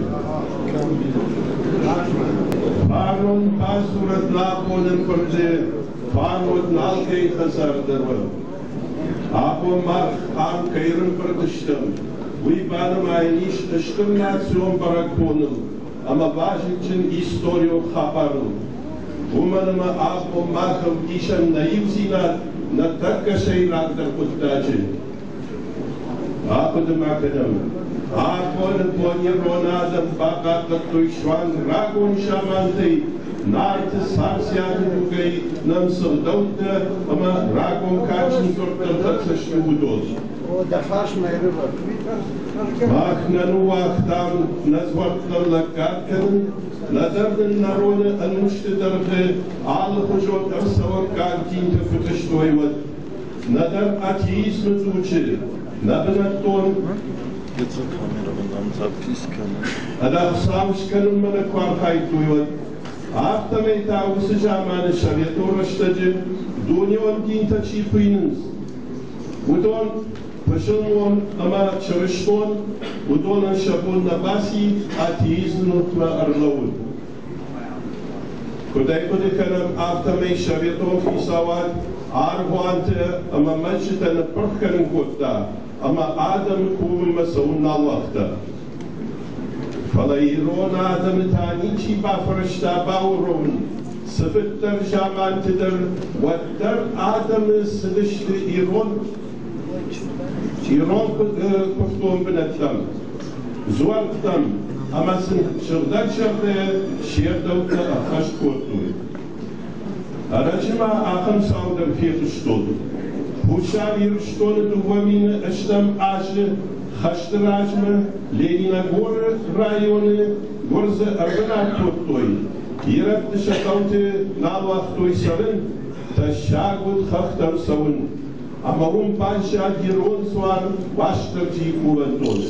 Фарон бадзурӕд нӕ абоны ӕмбырды, фарн уӕд нӕ алкӕй хӕдзары дӕр уӕд. Абон мах ам кӕй ӕрӕмбырд стӕм, уый банымайӕн ис стыр национ бӕрӕгбоныл ӕмӕ вазыгджын историон хабарыл. Уымӕн ӕмӕ абон мах ӕвдисӕм нӕ иудзинад нӕ тӕккӕ сӕйрагдӕр хъуыддаджы. Ахъуыды ма кӕнӕм, абоны бон ирон адӕм бахъахъхъӕдтой суанг рагон замантӕй Нарты Царциаты дугӕй нӕм цы гъдӕуттӕ ӕмӕ рагон кадджын дзырдтӕ ӕрхӕццӕ сты, уыдон. Мах нӕ ныууагътам нӕ дзуӕрттӕн лӕггад кӕнын, нӕдӕр нын нӕ роны ӕнусты дӕргъы алыхуызон ӕрцӕуӕггаг динтӕ куы тъыстой, уӕд. Нӕдӕр атеизмы цъучы, нӕ бынӕттон ӕнӕхуыцау скӕнынмӕ нӕ куы архайдтой, уӕд. Афтӕмӕй та уыцы заманы советон рӕстӕджы дунеон динтӕ чи хуыйнынц, уыдон пысылмон ӕмӕ чырыстон, уыдонӕн сӕ бон нӕ баци атеизмы ныхмӕ ӕрлӕууын. Куыд ӕй хъуыды кӕнӕм, афтӕмӕй советон хицауад аргъуантӕ ӕмӕ мӕзджытӕ ныппырх кӕнын кодта ӕмӕ адӕмы кувынмӕ цӕуын нал уагъта. Фӕлӕ ирон адӕмы та ничи бафӕрӕзта бауромын, цыфыддӕр заманты дӕр уӕддӕр адӕмы цыдысты ирон ирон куывдон бынӕттӕм, дзуӕрттӕм ӕмӕ сын сыгъдӕгзӕрдӕйӕ се гъдӕуттӕ ӕххӕст кодтой. Ӕрӕджы ма ахӕм цау дӕр фехъуыстон. Хуссар Ирыстоны 2008 азы хӕсты размӕ Лениногоры районы гуырдзы ӕрбынат кодтой, ирӕтты сӕ хъӕуты нал уагътой цӕрын, тӕссаг уыд хӕхтӕм цӕуын. Ӕмӕ уым баззад ирон дзуар Уастырджийы кувӕндоны.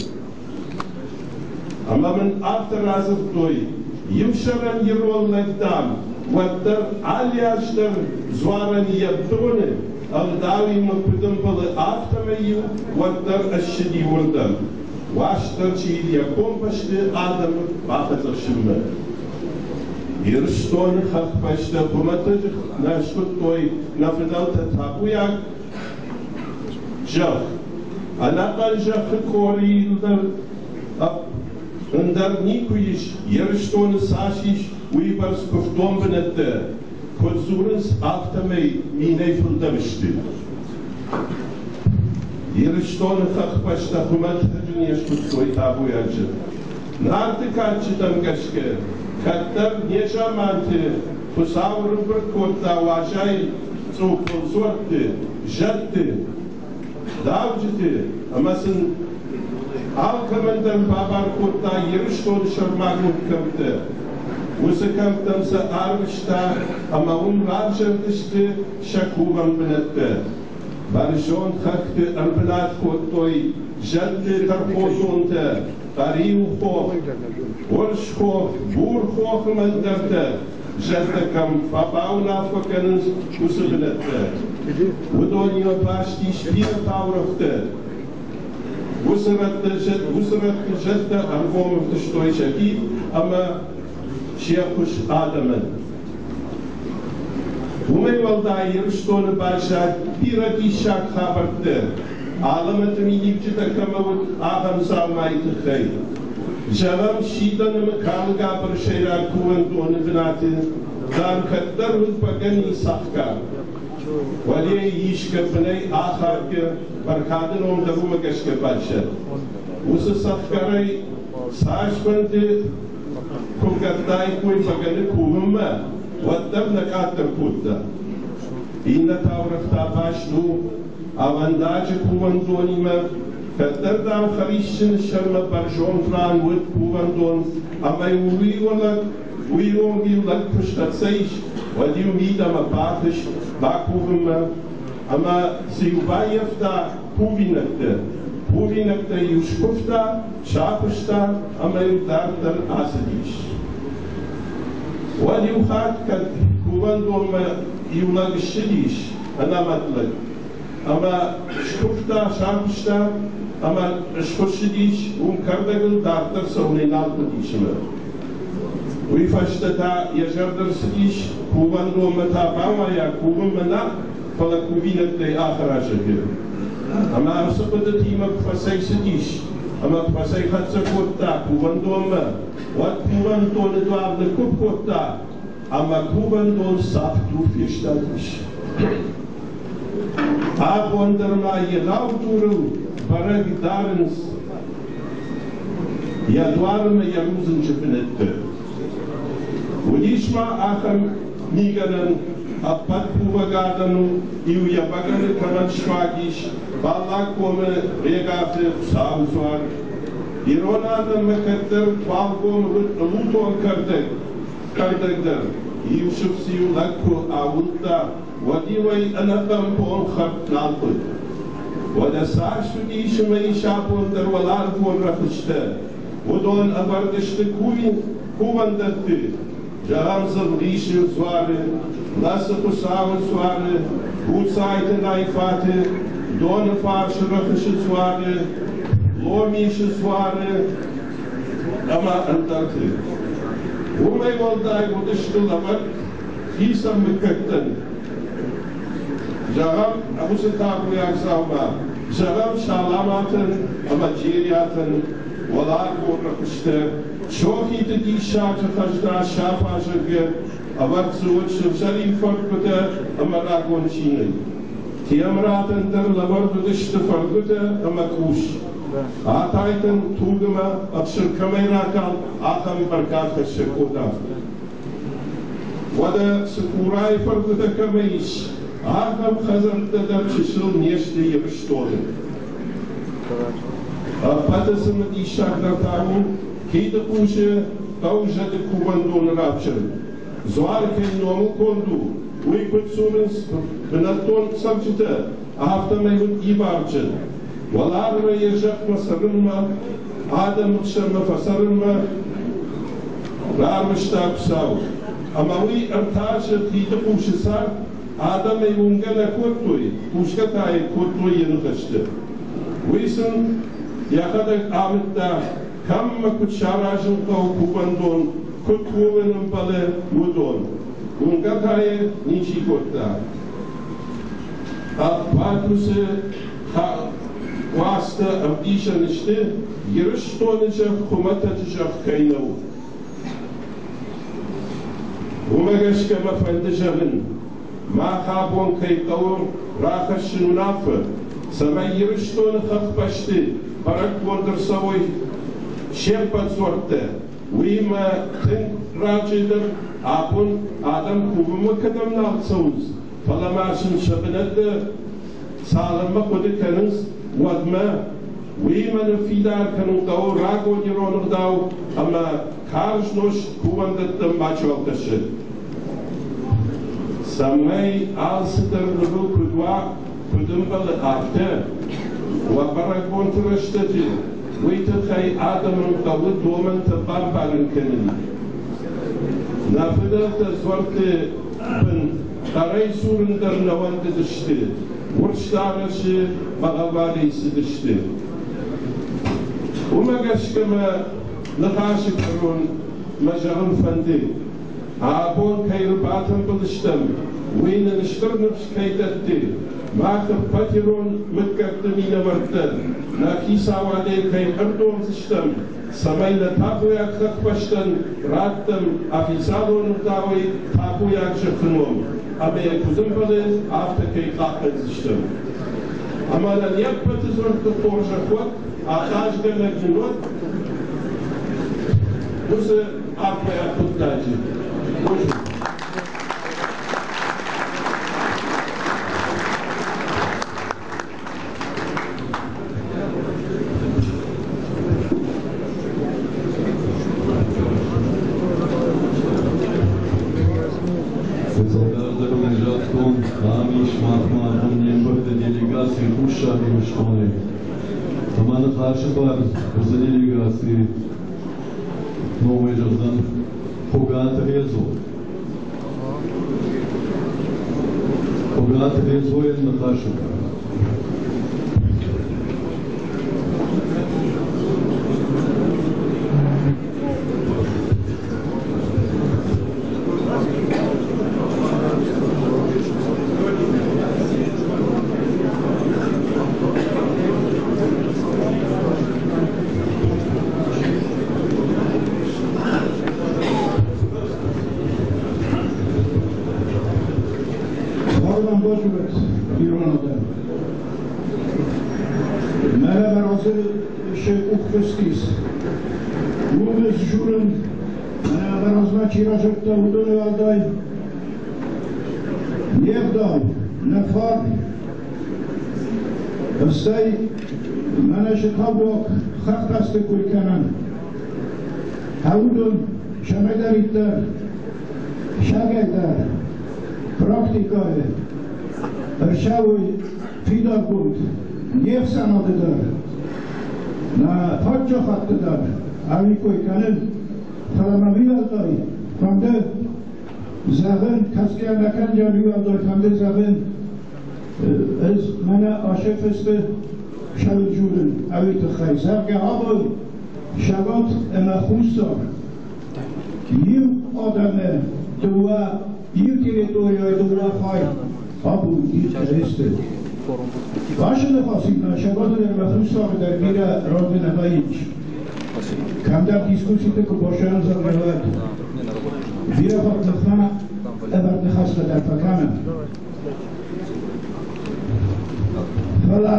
Ӕмӕ мын афтӕ радзырдтой, иу сӕрӕн ирон лӕг, дам, уӕддӕр алы аз дӕр дзуарӕн йӕ доны ӕгъдауимӕ куыд ӕмбӕлы, афтӕмӕй-иу уӕддӕр ссыди уырдӕм, Уастырджи йӕ комбӕсты адӕмы бафӕдзӕхсынмӕ. Ирыстоны хӕхбӕстӕ хуымӕтӕджы нӕ схуыдтой нӕ фыдӕлтӕ табуйаг зӕхх. Ӕнӕхъӕн зӕххы къорийыл дӕр ӕндӕр никуы ис, Ирыстоны цас ис, уыйбӕрц куывддон бынӕттӕ. Куыд дзурынц, афтӕмӕй минӕй фылдӕр сты. Ирыстоны хӕхбӕстӕ хуымӕтӕджы не скуыдтой табуйаджы. Нарты кадджытӕм гӕсгӕ, кӕддӕр незаманты Хуыцау ӕрӕмбырд кодта Уазайы цъуппыл дзуӕртты, зӕдты, давджыты ӕмӕ сын алкӕмӕн дӕр бабар кодта Ирыстоны сӕрмагонд кӕмттӕ. Уыцы кӕмттӕм сӕ арвыста ӕмӕ уым равзӕрдысты сӕ кувӕн бынӕттӕ. Бӕрзонд хӕхты ӕрбынат кодтой зӕдты тӕрхондонтӕ, Хъӕриу-хох, Урсхох, Бурхохы мӕлдӕртӕ, зӕдтӕ кӕм фӕбауынаффӕ кӕнынц, уыцы бынӕттӕ. Уыдонимӕ баст ис бирӕ таурӕгътӕ. Уыцы рӕтты зӕдтӕ ӕргом ӕвдыстой сӕхи ӕмӕ се ххуыс адӕмӕн. Уымӕй уӕлдай Ирыстоны баззад бирӕ диссаг хабӕрттӕ, алӕмӕты миниуджытӕ кӕмӕ уыд, ахӕм дзаумайы тыххӕй. Зӕгъӕм, Сидӕны Мыкалгабыры сӕйраг кувӕндоны бынаты, дам, кӕддӕр уыд бӕгӕныйы цӕхгӕр. Уӕлейы исгӕ бынӕй ахадгӕ бӕркады ном дӕр уымӕ гӕсгӕ баззад. Уыцы цӕхгӕрӕй цасфӕнды куы кодтаиккой бӕгӕны кувынмӕ, уӕддӕр нӕ къаддӕр кодта. Иннӕ таурӕгъ та баст у ӕвӕндаджы кувӕндонимӕ. Кӕддӕр, дам, Хӕрисджыны сӕрмӕ бӕрзонд ран уыд кувӕндон, ӕмӕ-иу уый онг-иу лӕг куы схӕццӕ ис, уӕд-иу мидӕмӕ бахызт бакувынмӕ ӕмӕ цы-иу баййӕфта кувинӕгтӕ. Кувинӕгтӕ-иу скуывта, сахуыста ӕмӕ-иу дарддӕр ацыдис. Уӕд иу хатт кӕд кувӕндонмӕ иу лӕг ссыдис, ӕнӕмӕт лӕг, ӕмӕ скуывта, сахуыста ӕмӕ схуыссыдис, уым кӕрдӕгыл дарддӕр цӕуынӕй нал хъуыдис ӕмӕ. Уый фӕстӕ та йӕ зӕрды рцыдис, кувӕндонмӕ та бауайа, кувынмӕ нӕ, фӕлӕ кувинӕгтӕй ахӕразӕгы. Ӕмӕ уыцы хъуыдытимӕ куы фӕцӕйцыдис ӕмӕ куы фӕцӕйхӕццӕ кодта кувӕндонмӕ, уӕд кувӕндоны дуар ныггуыпп кодта ӕмӕ кувӕндон цавддур фестадис. Абон дӕр ма егъау дурыл бӕрӕг дарынц йӕ дуар ӕмӕ йӕ рудзынджы бынӕтты. Уыдис ма ахӕм мигӕнӕн, ӕппӕт кувӕг адӕмыл иу йӕ бӕгӕны кӕмӕн сфаг ис, Баллагкомы Регаты Хуыцауы дзуар. Ирон адӕммӕ кӕддӕр Туалгомы уыд ӕлутон кӕрдӕг, кӕрдӕг дӕр. Иу сыфц-иу лӕг куы ауылдта, уӕд-иу ӕй ӕнӕхъӕн бон хӕрд нал хъуыд. Уӕдӕ цас уыдис ӕмӕ ис абон дӕр уӕларвон рӕхыстӕ, уыдон ӕвӕрд сты кувӕндӕтты, зӕгъӕм, Дзывгъисы дзуары, Лӕцы Хуыцауы дзуары, Гуцайты Найфаты, Доныфарсы рӕхысы дзуары, Ломисы дзуары ӕмӕ ӕндӕрты. Уымӕй уӕлдай уыдысты лӕвӕрд хицӕн мыггӕгтӕн. Зӕгъӕм, уыцы табуйаг дзаума, зӕгъӕм, Саламатӕн ӕмӕ Джериатӕн уӕларвон рӕхыстӕ, Сохиты диссаджы хӕзна Сафа, зӕгъгӕ, ӕвӕрд дзы уыд сыгъзӕрин фӕрдгуытӕ ӕмӕ рагон чиныг. Темыратӕн дӕр лӕвӕрд уыдысты фӕрдгуытӕ ӕмӕ къус. Атайтӕн туг ӕмӕ ӕхсыр кӕмӕй ракалд, ахӕм бӕркадхӕссӕг къодах. Уӕдӕ Цыкурайы фӕрдгуытӕ кӕмӕ ис, ахӕм хӕдзӕрттӕ дӕр чысыл не сты Ирыстоны. Ӕппӕты цымыдисагдӕр та у Хидыхъусы хъӕузӕды кувӕндоны равзӕрд. Дзуар кӕй номыл конд у, уый куыд дзурынц бынӕттон цӕрджытӕ, афтӕмӕй уыд иварджын. Уӕларвӕй йӕ зӕхмӕ цӕрынмӕ, адӕмы хсӕнмӕ фӕцӕрынмӕ рарвыста Хуыцау. Ӕмӕ уый ӕртасы Хидыхъусы цард адӕмӕй уынгӕ нӕ кодтой, хъусгӕ та йын кодтой йӕ ныхӕсты. Уый сын йӕхӕдӕг амыдта, кӕм ӕмӕ куыд саразын хъӕуы кувӕндон, куыд кувын ӕмбӕлы, уыдон. Уынгӕ та йӕ ничи кодта. Ӕппӕт уыцы уацтӕ ӕвдисӕн сты, Ирыстоны зӕхх хуымӕтӕджы зӕхх кӕй нӕу. Уымӕ гӕсгӕ мӕ фӕнды зӕгъын, мах абон кӕй хъӕуы рахӕссын уынаффӕ, цӕмӕй Ирыстоны хӕхбӕсты бӕрӕггонд ӕрцӕуой се ппӕт дзуӕрттӕ. Уыимӕ тынг раджы дӕр абон адӕм кувынмӕ кӕдӕм нал цӕуынц, фӕлӕ ма сын сӕ бынӕттӕ цалынмӕ хъуыды кӕнынц, уӕдмӕ. Уыимӕ ныффидар кӕнын хъӕуы рагон ирон ӕгъдау ӕмӕ карз нозт кувӕндӕттӕм мачуал кӕсы. Цӕмӕй алцыдӕр нывыл куыд уа, куыд ӕмбӕлы, афтӕ, уӕ бӕрӕгбонты рӕстӕджы уый тыххӕй адӕмӕн хъӕуы домӕнтӕ бамбарын кӕнын. Нӕ фыдӕлтӕ дзуӕртты бын хъӕрӕй дзурын дӕр нӕ уӕндыдысты, урс дарӕсы бӕгъӕввадӕй цыдысты. Уымӕ гӕсгӕ мӕ ныхасы кӕрон мӕ зӕгъын фӕнды, абон кӕй ӕрбатымбыл стӕм, уый нын стыр ныфс кӕй дӕтты, мах ӕппӕт ирон мыггӕгты минӕвӕрттӕ нӕ хицауадӕй кӕй ӕрдомдзыстӕм, цӕмӕй нӕ табуйаг хӕхбӕстӕн раттӕм официалон ӕгъдауӕй табуйаг зӕххы ном, ӕмӕ йӕ куыд ӕмбӕлы, афтӕ кӕй хъахъхъӕндзыстӕм. Ӕмӕ нӕ не ппӕты дзуӕртты хорзӕх уӕд, ахъазгӕнӕг нын уӕд уыцы арфӕйаг хъуыддаджы. Бузныг. Фыццагӕй загътон, ам ис махмӕ абон не мбырды делегаци Хуссар Ирыстонӕй. Ӕмӕ ныхасы бар уыцы делегацийы номӕй зӕгъдзӕн Хуыгаты Резо. Хуыгаты Резойӕн ныхасы бар. Фарнӕн базурӕт ирон адӕм. Мӕнӕ мӕ разы се къухфыст ис. Уым ӕз дзурын, мӕнӕ мӕ размӕ чи разырдта, уыдоны уӕлдай не гъдау, нӕ фарн. Стӕй мӕнӕ сы табуаг хӕхбӕсты кой кӕнӕм. Уыдон цӕмӕйдӕриддӕр сагӕй дӕр практикӕйы ӕрцӕуой фидаргонд не хсӕнады дӕр, нӕ паддзахадты дӕр ӕви кой кӕнын, фӕлӕ мӕ уӕлдай фӕнды зӕгъын, кӕсгӕ нӕ кӕнгӕ уӕлдай фӕнды зӕгъын, ӕз мӕнӕ ацы фысты сӕвджурын ӕви тыххӕй, зӕгъгӕ, абон Цӕгат ӕмӕ Хуссар иу адӕмы дыууӕ иу территорийӕ дыууӕ хай абон дихтӕ сты. Ацы ныхасимӕ Цӕгаты дӕр ӕмӕ Хуссары дӕр бирӕ разы нӕ вӕййынц. Кӕмдӕр дискусситы куы баззайӕм, зӕгъгӕ, уӕд бирӕ хатт ныхмӕ ӕвӕрд ныхӕстӕ дӕр фӕкӕнӕм. Фӕлӕ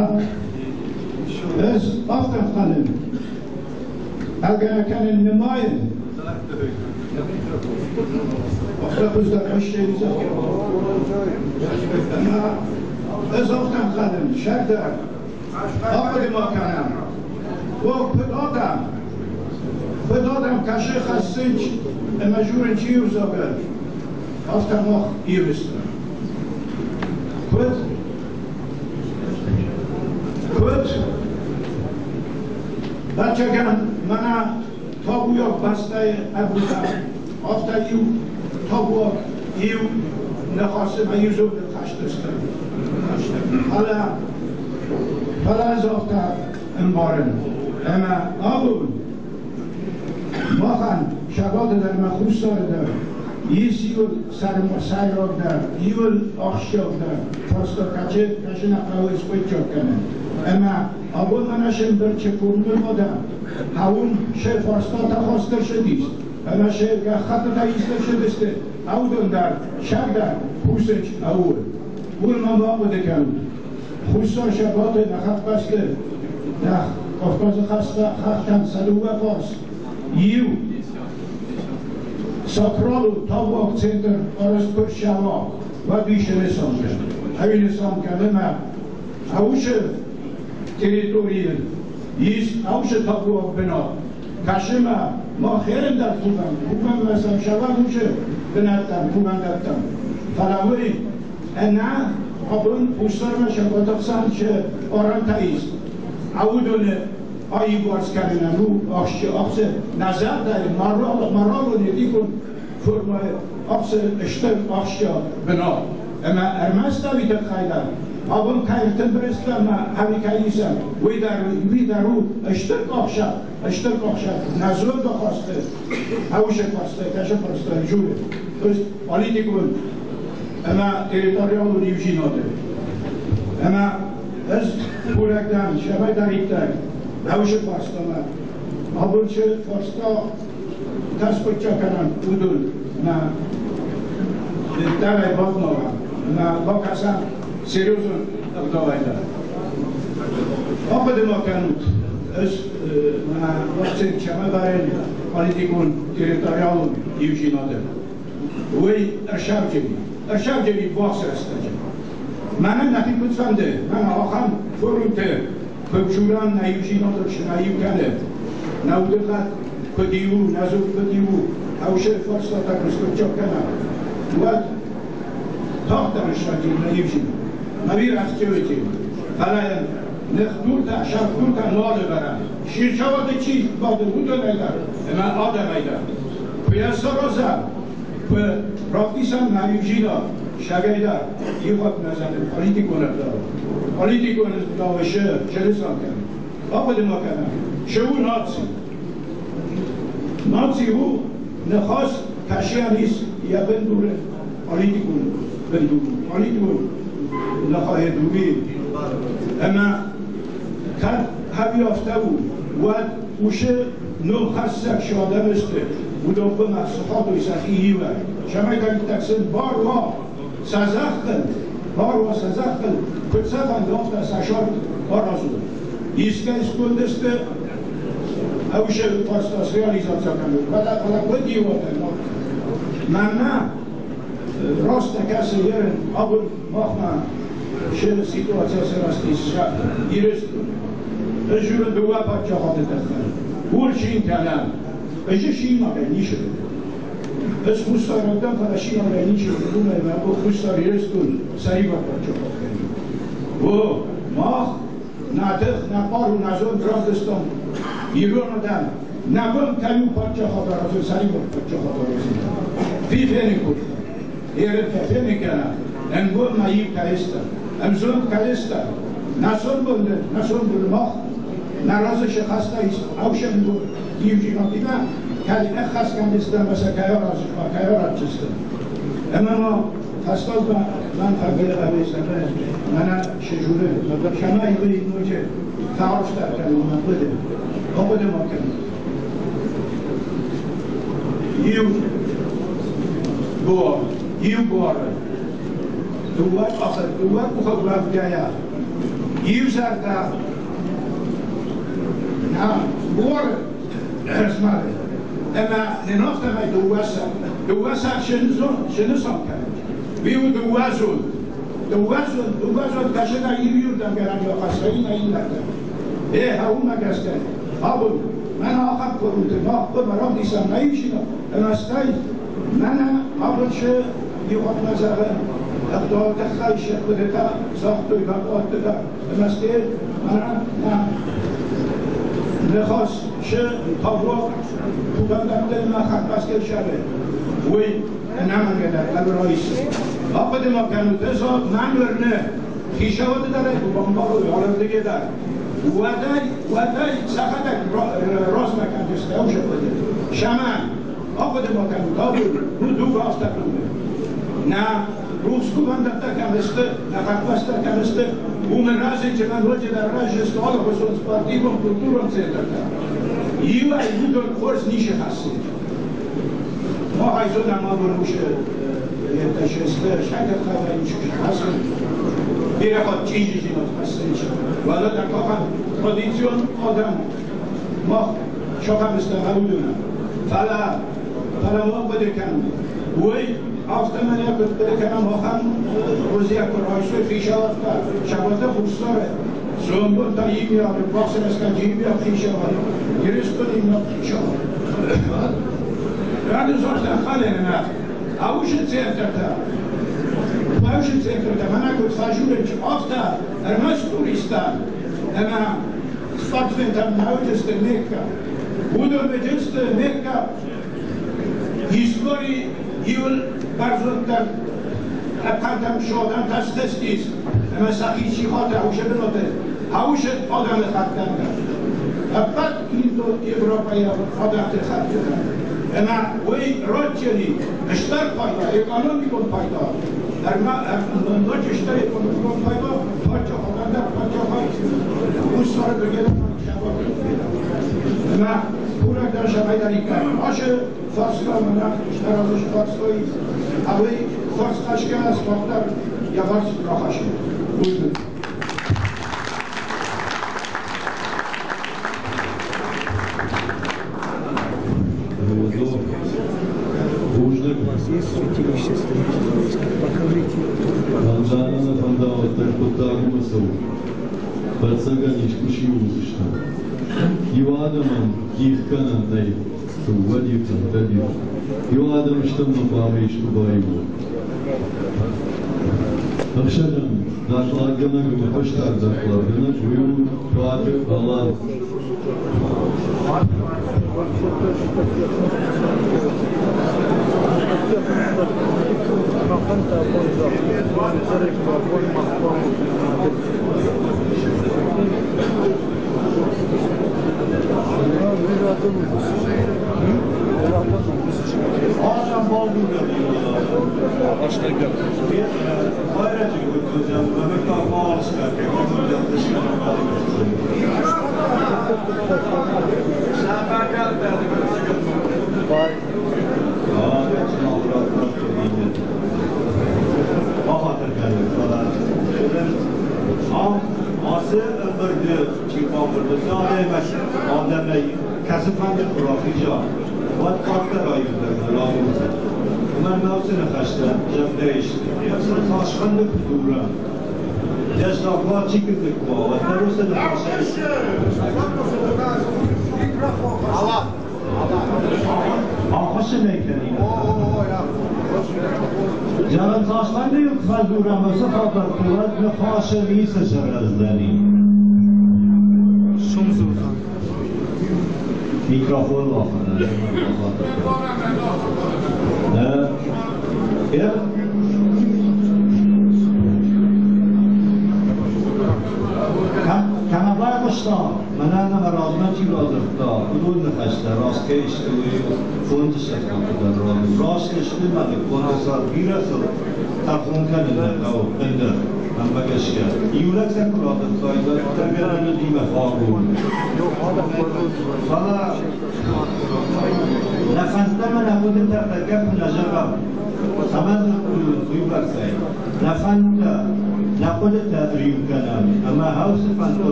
ӕз афтӕ ӕнхъӕлын, ӕгӕр кӕнын нымайын. Афтӕ хуыздӕр хӕстӕй зӕгъгӕ. Ӕмӕ ӕз афтӕ ӕнхъӕлын, сӕрдар, ахъуыды ма кӕнӕм. О, куыд адӕм, куыд адӕм кӕсы хӕссынч ӕмӕ журын чи у, зӕгъгӕ, афтӕ мах Ирыстон. Куыд? Куыд? Бӕрчагӕн мӕнӕ табуйаг бӕстӕйы ӕрбута, афтӕ иу табуаг иу ныхасы ӕмӕ иу зондыл хӕст сты. Фӕлӕ, фӕлӕ ӕз афтӕ ӕмбарын, ӕмӕ абон махӕн Сабаты дӕр ӕмӕ Хуссары дӕр ис иуыл сӕйрагдӕр, иуыл ахсджиагдӕр фарста кӕцы нӕ хъӕуы скъуыддзаг кӕнын. Ӕмӕ абон мӕнӕ се мбырд цы курдыл адӕм, хъӕуын сӕ фарстатӕ хаст ӕрцыдис. Ӕмӕ се гӕххӕттытӕ ист ӕрцыдысты, уыдон дӕр, сӕрдар, кусынц ӕууыл. Уый ма бахъуыды кӕнут. Хуссар Сабаты нӕ хӕхбӕсты, нӕ Кавказы хӕхтӕн сӕ дыууӕ фарс. Иу сакралон табуаг центр арӕзт куы рцӕуа, уӕд уый снысан кӕны. Ӕви нысан кӕны мӕ Аусы территорийыл ис Аусы табуаг бынат. Кӕсы мӕ, мах ерын дӕр кувӕм, кувӕм мӕ сӕм сӕвӕм усы бынӕттӕм, кувӕндӕттӕм. Фӕлӕ уый ӕнӕ абон Хуссармӕ сабаты хсӕн цы арӕнтӕ ис, уыдоны аиуварс кӕнынӕн у ахсы нӕ зӕрдӕйы моралон-этикон формӕйы ахсы стыр ахсджиаг бынат. Ӕмӕ ӕрмӕст ӕви тыххӕй дӕр, абон кӕй ӕртымбырыстӕм ӕви кӕй исӕм, уый дӕр у стыр къахсӕг, стыр къахсӕг нӕ зондахасты, ӕвзаг фарстай, кӕсы фарстай журы. То есть политикон ӕмӕ территориалон иудзинады. Ӕмӕ ӕз курӕг дӕн, сӕвӕйдӕриддӕр ӕвзаг фарстамӕ. Абон цы фарста тӕскъуыдтӕ кӕнӕм, уыдон ӕмӕ дӕрӕй бавналӕм ӕмӕ бакӕсӕм серьезон ӕгъдауӕй дӕр. Ахъуыды ма кӕнут, ӕз мӕ акцент кӕмӕ дарӕн политикон территориалон иудзинады. Уый ӕрсавджыни, ӕрсавджыни ввахс рӕстӕджы. Мӕнӕн нӕхи куыд фӕнды, мӕнӕ ахӕм форумты куы нӕ иудзинадыл цы нӕ иу кӕны, нӕ удыхъӕд куыд иу у, нӕ дзырд куыд иу у, ӕвзӕр фарстатӕ куы скъуыддзаг кӕна, уӕд тагъддӕр ссардзӕн нӕ иудзинад. Ӕви растӕуӕти, фӕлӕ йын ныхдуртӕ, сӕрдуртӕ нал ӕвӕрӕм. Хицауады чи бады, уыдонӕй дӕр ӕмӕ адӕмӕй дӕр. Куы йӕ саразӕм, куы равдисӕм нӕ иудзинад, сагӕй дӕр иухатт нӕ зӕгъын политикон ӕгъдау. Политикон ӕгъдауы цы нысан кӕны? Ахъуыды ма кӕнӕм, цы у наци? Наци у ныхас кӕсӕн ис йӕ бындуры политикон бындур, политикон ныхайы дуне. Ӕмӕ кӕд ӕви афтӕ у, уӕд уыцы номхӕссӕг цы адӕм сты, уыдон хъуамӕ сыхатой сӕхи иуӕй, цӕмӕйдӕриддӕр сын бар уа сӕ зӕххыл, бар уа сӕ зӕххыл, куыд сӕ фӕнды, афтӕ сӕ сӕрд аразой. Искӕй сконд сты ӕвзӕр фарста среализаци кӕнын, фӕлӕ куыд иу адӕймаг? Мӕнмӕ раст нӕ кӕсы ерын абон махмӕ цы ситуаци сырӕзтис Ирыстоны. Ӕз дзурын дыууӕ паддзахады тыххӕй. Урсин кӕнӕм. Ӕз синагӕй ницы Ӕз хуссараг дӕн, фӕлӕ синагӕй ницы уымӕй мӕ Хуссар Ирыстон сӕрибар паддзахад кӕны. О, мах нӕ тых, нӕ хъару, нӕ зонд равдыстам ирон адӕм. Нӕ бон кӕй у паддзахад аразын, сӕрибар паддзахад аразын. Фи фенын кодта. Ерынтӕ фенын кӕна, ӕнгом ма иу каистӕ, ӕмзонд каистӕ. Нӕ сомбонды, нӕ сомбоны мах нӕ разы цы хӕстӕ ис, ӕвсӕнгон иудзинадимӕ кӕй ӕххӕст кӕндзыстӕм ӕмӕ сӕ кӕй араздзыстӕм. Ӕмӕ ма фӕстагмӕ мӕн фӕнды ӕвӕццӕгӕн мӕнӕ цы журы, цӕмӕй уый ноджы фӕарфдӕр кӕнон мӕ хъуыды. Ахъуыды ма кӕнут. Иу буар, иу буары дыууӕ къахы, дыууӕ къухы уӕвгӕйӕ, иу зӕрдӕ нӕ буары змӕлы. Ӕмӕ нын афтӕмӕй дыууӕ сӕр цы нысан кӕны? Уый у дыууӕ зонд. Дыууӕ зонд, дыууӕ зонд кӕсына иу иуырдӕм гӕнӕн ахӕсса, иннӕ иннӕрдӕм. Е, уымӕ гӕсгӕ, абон мӕнӕ ахӕм форумты мах хъуамӕ равдисӕм нӕ иудзинад, ӕмӕ стӕй мӕнӕ абон цы иухатмӕ зӕгъӕм, ӕгъдауы тыххӕй сӕ хъуыдытӕ загътой докладтытӕ, ӕмӕ стӕй мӕнӕ нӕ ныхас цы табуаг кувӕндӕттӕ хӕрдмӕ сӕры, уый ӕнӕмӕнгӕдӕр хъӕуы райсын. Ахъуыды ма кӕнут, ӕз мӕн уырны, хицауады дӕр ӕй куы бамбарой алырдыгӕй дӕр, уӕдӕй, уӕдӕй сӕхӕдӕг размӕ кӕндзысты ӕвзӕр хъуыды. Цӕмӕн? Ахъуыды ма кӕнут, абон у дуг афтӕ куы Нӕ рухс кувӕндӕттӕ кӕм сты, нӕ хӕхбӕстӕ кӕм сты, уымы разы чымӕ ноджыдӕр разы сты алыхуызон спортивон, культурон центртӕ. Иуӕй уыдон хорз ницы хӕссынц. Махайзона мабуруши ертешесте Бирахат чижижинат хасынч. Валада кахан традицион адам мах шахамстан Фала фала ма بدكم وي афтаман якут بدكم махан روزия курайсу фишават шабата хустаре Зомбон та имя бахсенеска джибя фишават Гиристон имя фишават Радио халена Ауши центрта Ауши центрта мана кут фажурич афта армас туриста ама спортсмен научисте нека Удо меджисте нека истории ивл барзонтар апхантам шодам тастестис ама сахичи хота ауше беноте ауше одам хаттанга аппат индо европая одам хаттанга ама وي ротчели اشتر пайда экономикон пайда ноч اشتر экономикон пайда пача хоганда пача хай усара бегела ама пурак дар шабайдарика аше фарска мана اشتر фарской авей фарс қашка спортар я фарс рахаши. У вас есть святилище стратегическое? Покажите. Рамзанана фандава таркотагума сау. Пацаган искуши узышта. Ивадаман кихканан най сувадив табив. Ивадам штам паме иштубаиву. Ахшадам дакладгана гмахаштар дакладгана жую туаты Аллах. Mikrofon var.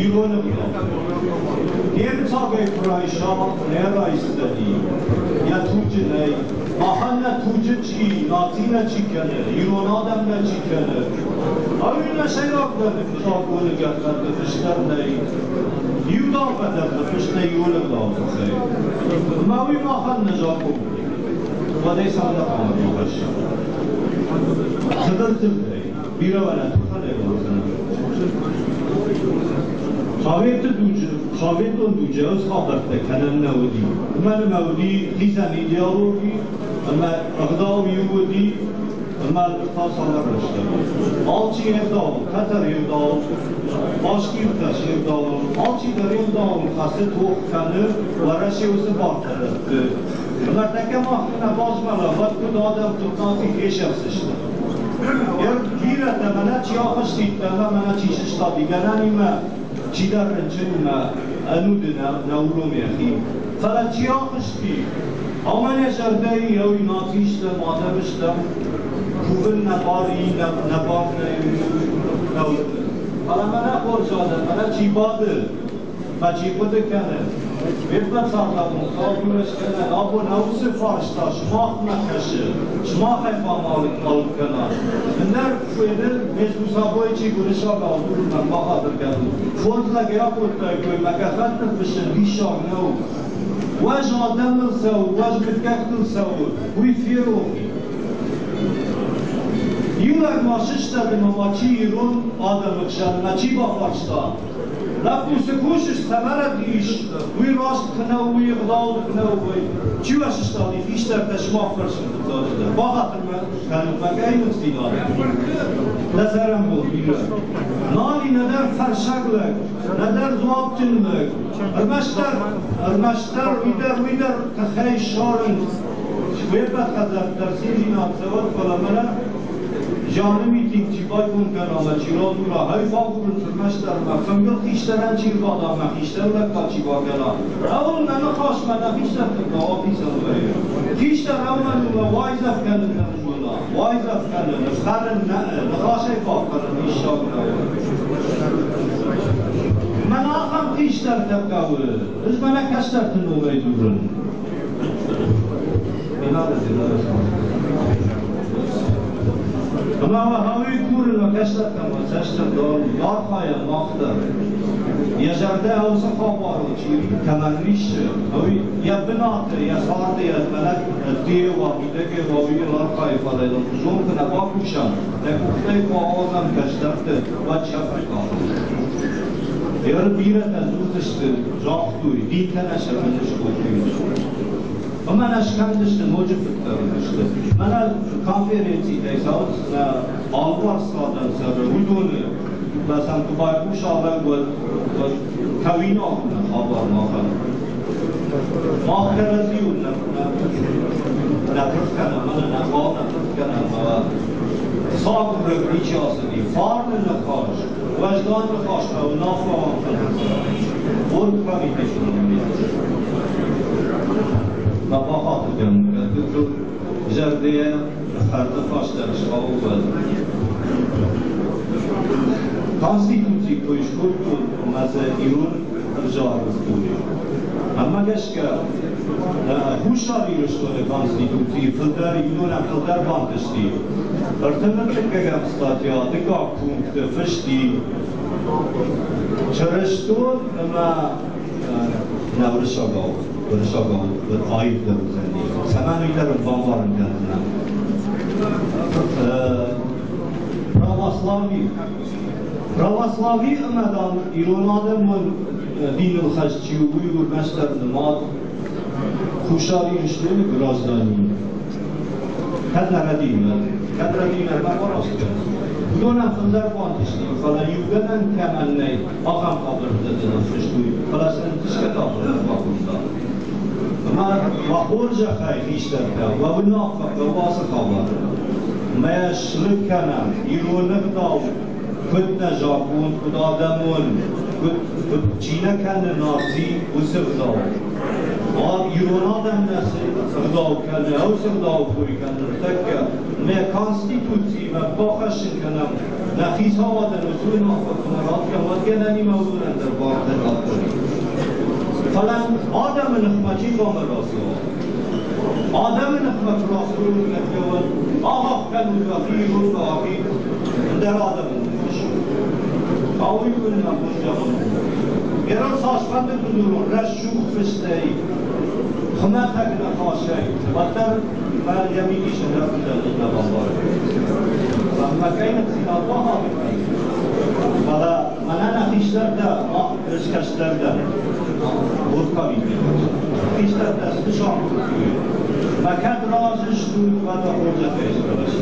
Ирон ӕгъдау. Немыцагӕй куы райса, нӕ райсдзӕни. Йӕ туджы нӕй. Махӕн нӕ туджы чи, наци нӕ чи кӕны, ирон адӕм нӕ чи кӕны. Ӕви нӕ сӕйрагдӕр закъоны гӕххӕтты фыст дӕр нӕй. Иу даугъа дӕр дзы фыст нӕй ирон ӕгъдауы тыххӕй. Ӕмӕ уый махӕн нӕ закъон. Уӕд ӕй цӕмӕн хъуамӕ бахӕссӕм? Цыдӕр тыххӕй. Бирӕ нӕ тухӕнӕй уадзынӕ. Советы дуджы, советон дуджы ӕз хабӕрттӕ кӕнӕн нӕ уыди. Уымӕн ӕмӕ уыди хицӕн идеологи, ӕмӕ ӕгъдау иу уыди, ӕмӕ та цавӕр рӕстӕг. Алчи йе гъдауыл, тӕтӕр йе гъдауыл, башкиртӕ се гъдауыл, алчи дӕр йе гъдауыл хӕцы, тох кӕны, Уӕрӕсе уыцы бартӕ дӕтты. Ӕмӕ тӕккӕ мах куы нӕ базмӕлӕм, уӕд куыд адӕм, куыд наци фесӕфдзысты. Бирӕтӕ мӕнӕ чи ахызти ӕмӕ мӕнӕ чи сыстади, гӕнӕнимӕ чидӕр рынчынимӕ ӕнуды нӕ уромы йӕхи. Фӕлӕ чи ахызти, амӕн йӕ зӕрдӕйы еу наци стӕм, адӕм стӕм, кувын нӕ бар и, нӕ бар нӕ уырны. Фӕлӕ мӕнӕ хорз адӕм, мӕнӕ чи бады, Ма чи хъуыды кӕны, ме ппӕт цардабон цалдурӕ скӕнӕн, абон уыцы фарста сымахмӕ кӕсы, сымахӕй хъуамӕ алыг кӕна. Ӕндӕр фены, между собой чи уырыссагау дзурынмӕ бахатыр кӕнут. Фондз лӕгӕй акодтаиккой, мӕ гӕххӕтт ныффыссын диссаг нӕу. Уӕз адӕмыл цӕуы, уӕз мыггӕгтыл цӕуы, уый ферох и. Иу лӕг ма сыстад ӕмӕ ма чи ирон адӕмы хсӕнмӕ чи бафарста, Лӕппу, цы кусыс, цӕмӕрӕг ис, уый раст куы нӕу, уый ӕгъдау куы нӕу, уый. Чи уӕ сыстади, хистӕртӕ сымах фӕрсын фыццаджыдӕр. Бахатыр мӕ кӕнут, мӕ кӕйныхдзинад. Дӕ цӕрӕнбон бирӕ. Нал и нӕдӕр фӕрсаг лӕг, нӕдӕр дзуапджын лӕг. Ӕрмӕстдӕр, ӕрмӕстдӕр уый дӕр, уый дӕр тыхӕй ссарынц. Уе ппӕт хӕдзӕрттӕ циндзинад цӕуӕд, фӕлӕ мӕнӕ Зианы митинг чи байгом кӕна ӕмӕ чи радзура, хай фӕагурынц ӕрмӕстдӕр ӕмӕ фынгыл хистӕрӕн чи рбада ӕмӕ хистӕр лӕггад чи бакӕна. Ӕуыл нӕ ныхасмӕ нӕ хистӕрты хъӕуы ахицӕн вӕййы. Хистӕр ӕуымӕн у мӕ уайдзӕф кӕнын нӕ зона, уайдзӕф кӕнын, ӕфхӕрын нӕ, ныхасӕй фӕхӕрын диссаг нӕу. Мӕн ахӕм хистӕртӕ хъӕуы, ӕз мӕнӕ кӕстӕрты номӕй дзурын. Не надо, не надо. Ӕмӕ хъӕуы курын мӕ кӕстӕртӕм, мӕ цӕстӕм дӕр, архайӕм мах дӕр. Йӕ зӕрдӕ уыцы хабарыл чи кӕмӕн риссы, уый йӕ бынаты, йӕ царды, йӕ мӕлӕт ӕдде уа, мидӕгӕй уа, уый йыл архайы, фӕлӕ йыл зон куы нӕ бакусӕм, нӕ къухтӕй куы ауадзӕм кӕстӕрты, уӕд сӕфты хъӕуы. Еры бирӕтӕ дзурдзысты, загътой, динтӕ нӕ сӕ быны скодтой. Ӕмӕ нӕ скӕндзысты ноджы фыддӕр уыдысты. Мӕнӕ конференцитӕй цӕуынц нӕ алыварс адӕм цӕры, уыдоны сӕм куы байхъуса лӕг, уӕд кӕуинаг у нӕ хабар махӕн. Мах кӕрӕдзиуыл нӕ пырх кӕнӕм, мӕнӕ нӕ хъал нӕ пырх кӕнӕм, ӕмӕ сагурӕг ничи ацыди. Фарны ныхас, уӕздан ныхас уынаффӕ кӕнынц. Оргкомитеты Ма бахатыр кӕнут, кӕд гыццыл зӕрдӕйӕ хӕрды фӕстӕ схауы, уӕд. Конституци куы скодтон ӕмӕ дзы ирон ӕвзаг дзырдтой, ӕмӕ гӕсгӕ Хуссар Ирыстоны Конституцийы фылдӕр иронӕн фылдӕр бантысти. 33-ӕм статья дыккаг пункты фыст и Чырыстон ӕмӕ нӕ уырыссагау, уырыссагау аивдӕр уыдзӕни. Цӕмӕн уый дӕр бамбарын кӕндзынӕн. Православи. Православи ӕмӕ, дам, ирон адӕмон диныл хӕст чи у, уый у ӕрмӕстдӕр нымад Хуссар Ирыстоны гражданин. Кӕд нӕ рӕдийын, кӕд рӕдийын ӕрбахъуараст кӕнын. Уыдонӕн фылдӕр бантысти, фӕлӕ иугӕнӕн кӕмӕн нӕй, ахӕм хабӕрттӕ дзы ныффыстой, фӕлӕ сӕ ӕнтысгӕ та фылдӕр бакодта. Ӕмӕ уӕ хорзӕхӕй, хистӕртӕ, уӕ уынаффӕ хъӕуы ацы хабар. Мӕ слыг кӕнӕм ирон ӕгъдау куыд нӕ закъон, куыд адӕмон, куыд, куыд чи нӕ кӕны наци, уыцы ӕгъдау. Ирон адӕм нӕ цы ӕгъдау кӕны, уыцы ӕгъдауы кой кӕны ныртӕккӕ. Нӕ Конституцимӕ бахӕссын кӕнӕм, нӕ хицауадӕн уыцы уынаффӕ куы нӕ раттӕм, уӕд гӕнӕнимӕ уыдонӕн дӕр бартӕ радтой. Фӕлӕ адӕмы ныхмӕ чи хъуамӕ рацӕуа? Адӕмы ныхмӕ куы рацӕуой, уӕд ахахх кӕнут уӕхи ирон уӕхи ӕндӕр адӕмы ныхас. Ауый куыннӕ бон зӕгъын. Ирон цасфӕнды бындурон рӕсугъд фыстӕй, хуымӕтӕг ныхасӕй, уӕддӕр мӕ йӕ мидис ӕндӕр хуызӕн нӕ бамбары. Мӕ кӕй ныццинад бахатыр фӕлӕ мӕнӕ нӕ хистӕртӕ, мах ӕз кӕстӕр дӕн. Водкавидне. Хистӕртӕ снысан кодтой. Мӕ кӕд разы стут, уӕд хорзӕхӕй сфӕлӕст.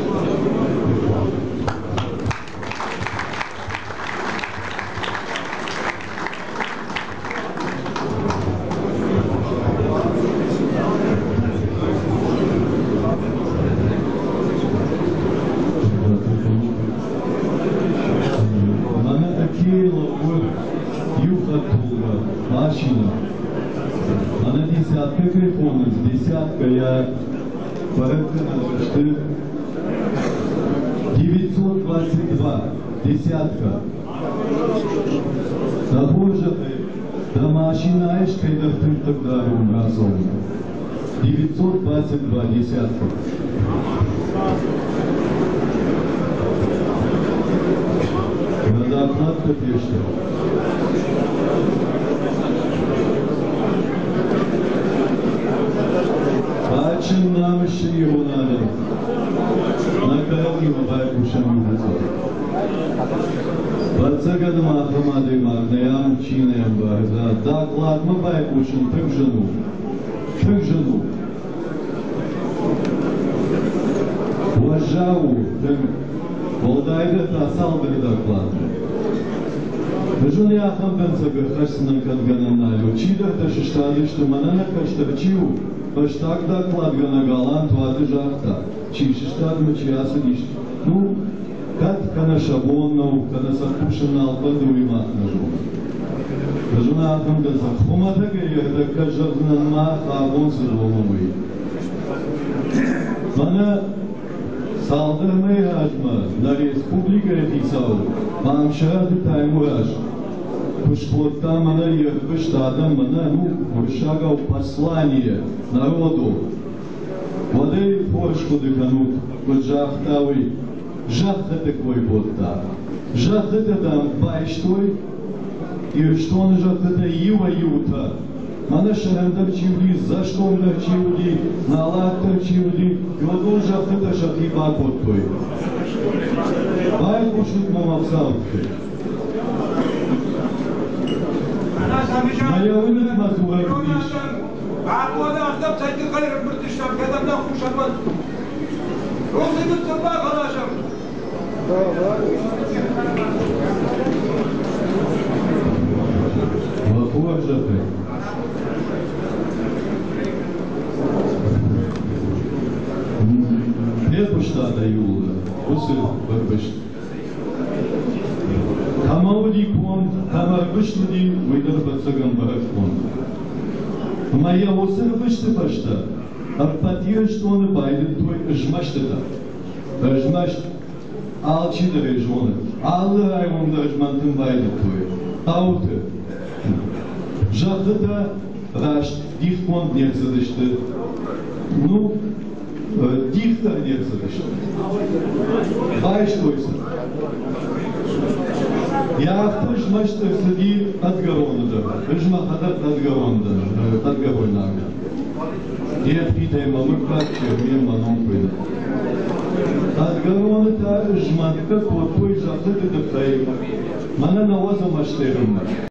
Мӕнӕ ӕдде лӕууы иу хӕдтулгӕ машинӕ. Мӕнӕ десятка кӕй хонынц, десятка йӕ бӕрӕггӕнӕн сты 922 десятка. Дӕ хорзӕхӕй, дӕ машинӕйы кӕйдӕр тынг хъыгдарон рацӕуын. 922 десятка. Нӕ докладтӕ фесты. Кадджын намысджын ирон адӕм, нӕ кӕрӕдзимӕ байхъусӕм иу. Ӕвӕццӕгӕн ма ахӕм адӕймаг нӕй ам, чи нӕ ӕмбары, докладмӕ байхъусын тынг зын у. Тынг зын у. Уӕззау у тынг. Уӕлдайдӕр та цалдӕр доклады. Зын ахӕм дӕнцӕг ӕрхӕссынӕн кӕд гӕнӕн нал у. Чидӕртӕ сыстадысты, мӕнӕ нӕ кӕстӕр чи у, фӕстаг докладгӕнӕг Алан Туаты загъта, чи сыстад мӕ чи ацыдис. Ну, кӕд кӕнӕ сӕ бон нӕу, кӕнӕ сӕ кусын нал фӕнды, уый мах нӕ зонӕм. Зын ахӕм дӕнцӕг хуымӕтӕгӕй ӕрдӕгкӕ зӕгъдзынӕн мах абон цы зонӕм, уый. Мӕнӕ цалдӕр мӕйы размӕ нӕ республикӕйы хицау Мамсыраты Таймураз куы скодта мӕнӕ йе рвыст адӕммӕ, нӕ, ну, уырыссагау послание народу, уӕд ӕй хорз хъуыды кӕнут, куыд загъта уый, зӕххыты кой кодта. Зӕххытӕ, дам, байстой Ирыстоны зӕххытӕ иуӕй-иутӕ. Мӕнӕ сӕрӕндӕр чи уыди, дзӕсгомдӕр чи уыди, налатдӕр чи уыди, уыдон зӕххытӕ сӕхи бакодтой. Байхъусут мӕм ӕхсӕвты. Мӕ уынут мӕ дзурӕг уыдис. Абон ардӕм цӕй тыххӕй ӕрӕмбырд стӕм, кӕдӕм нӕ хъусӕм, уӕд? Рудзынгыл сын бахаласӕм. Хорзӕхӕй. Фехъуыста дӕ иууылдӕр уыцы ӕрвыст. Кӕмӕ уыди конд, кӕм ӕрвыст уыди, уый дӕр ӕвӕццӕгӕн бӕрӕггонд. Ӕмӕ йӕ уыцы ӕрвысты фӕстӕ ӕппӕт Ирыстоны байдыдтой змӕстытӕ. Змӕст алчидӕр ӕй зоны. Алы район дӕр змӕнтын байдыдтой. Хъӕуты. Зӕххытӕ раст дихгонд не рцыдысты. Ну, дих дӕр не рцыдысты. Байстой сӕ. Йӕ афтӕ змӕст ӕрцыди Хъӕдгӕроны дӕр. Ӕз мӕхӕдӕг Хъӕдгӕрон дӕн, хъӕдгӕройнаг дӕн. Де рфитӕй мӕ мыггаг Чермен мӕ ном хуыйны. Хъӕдгӕроны та змӕнтгӕ кодтой зӕххыты тыххӕй. Мӕнӕ нӕуӕдзӕм азты ӕрмӕст.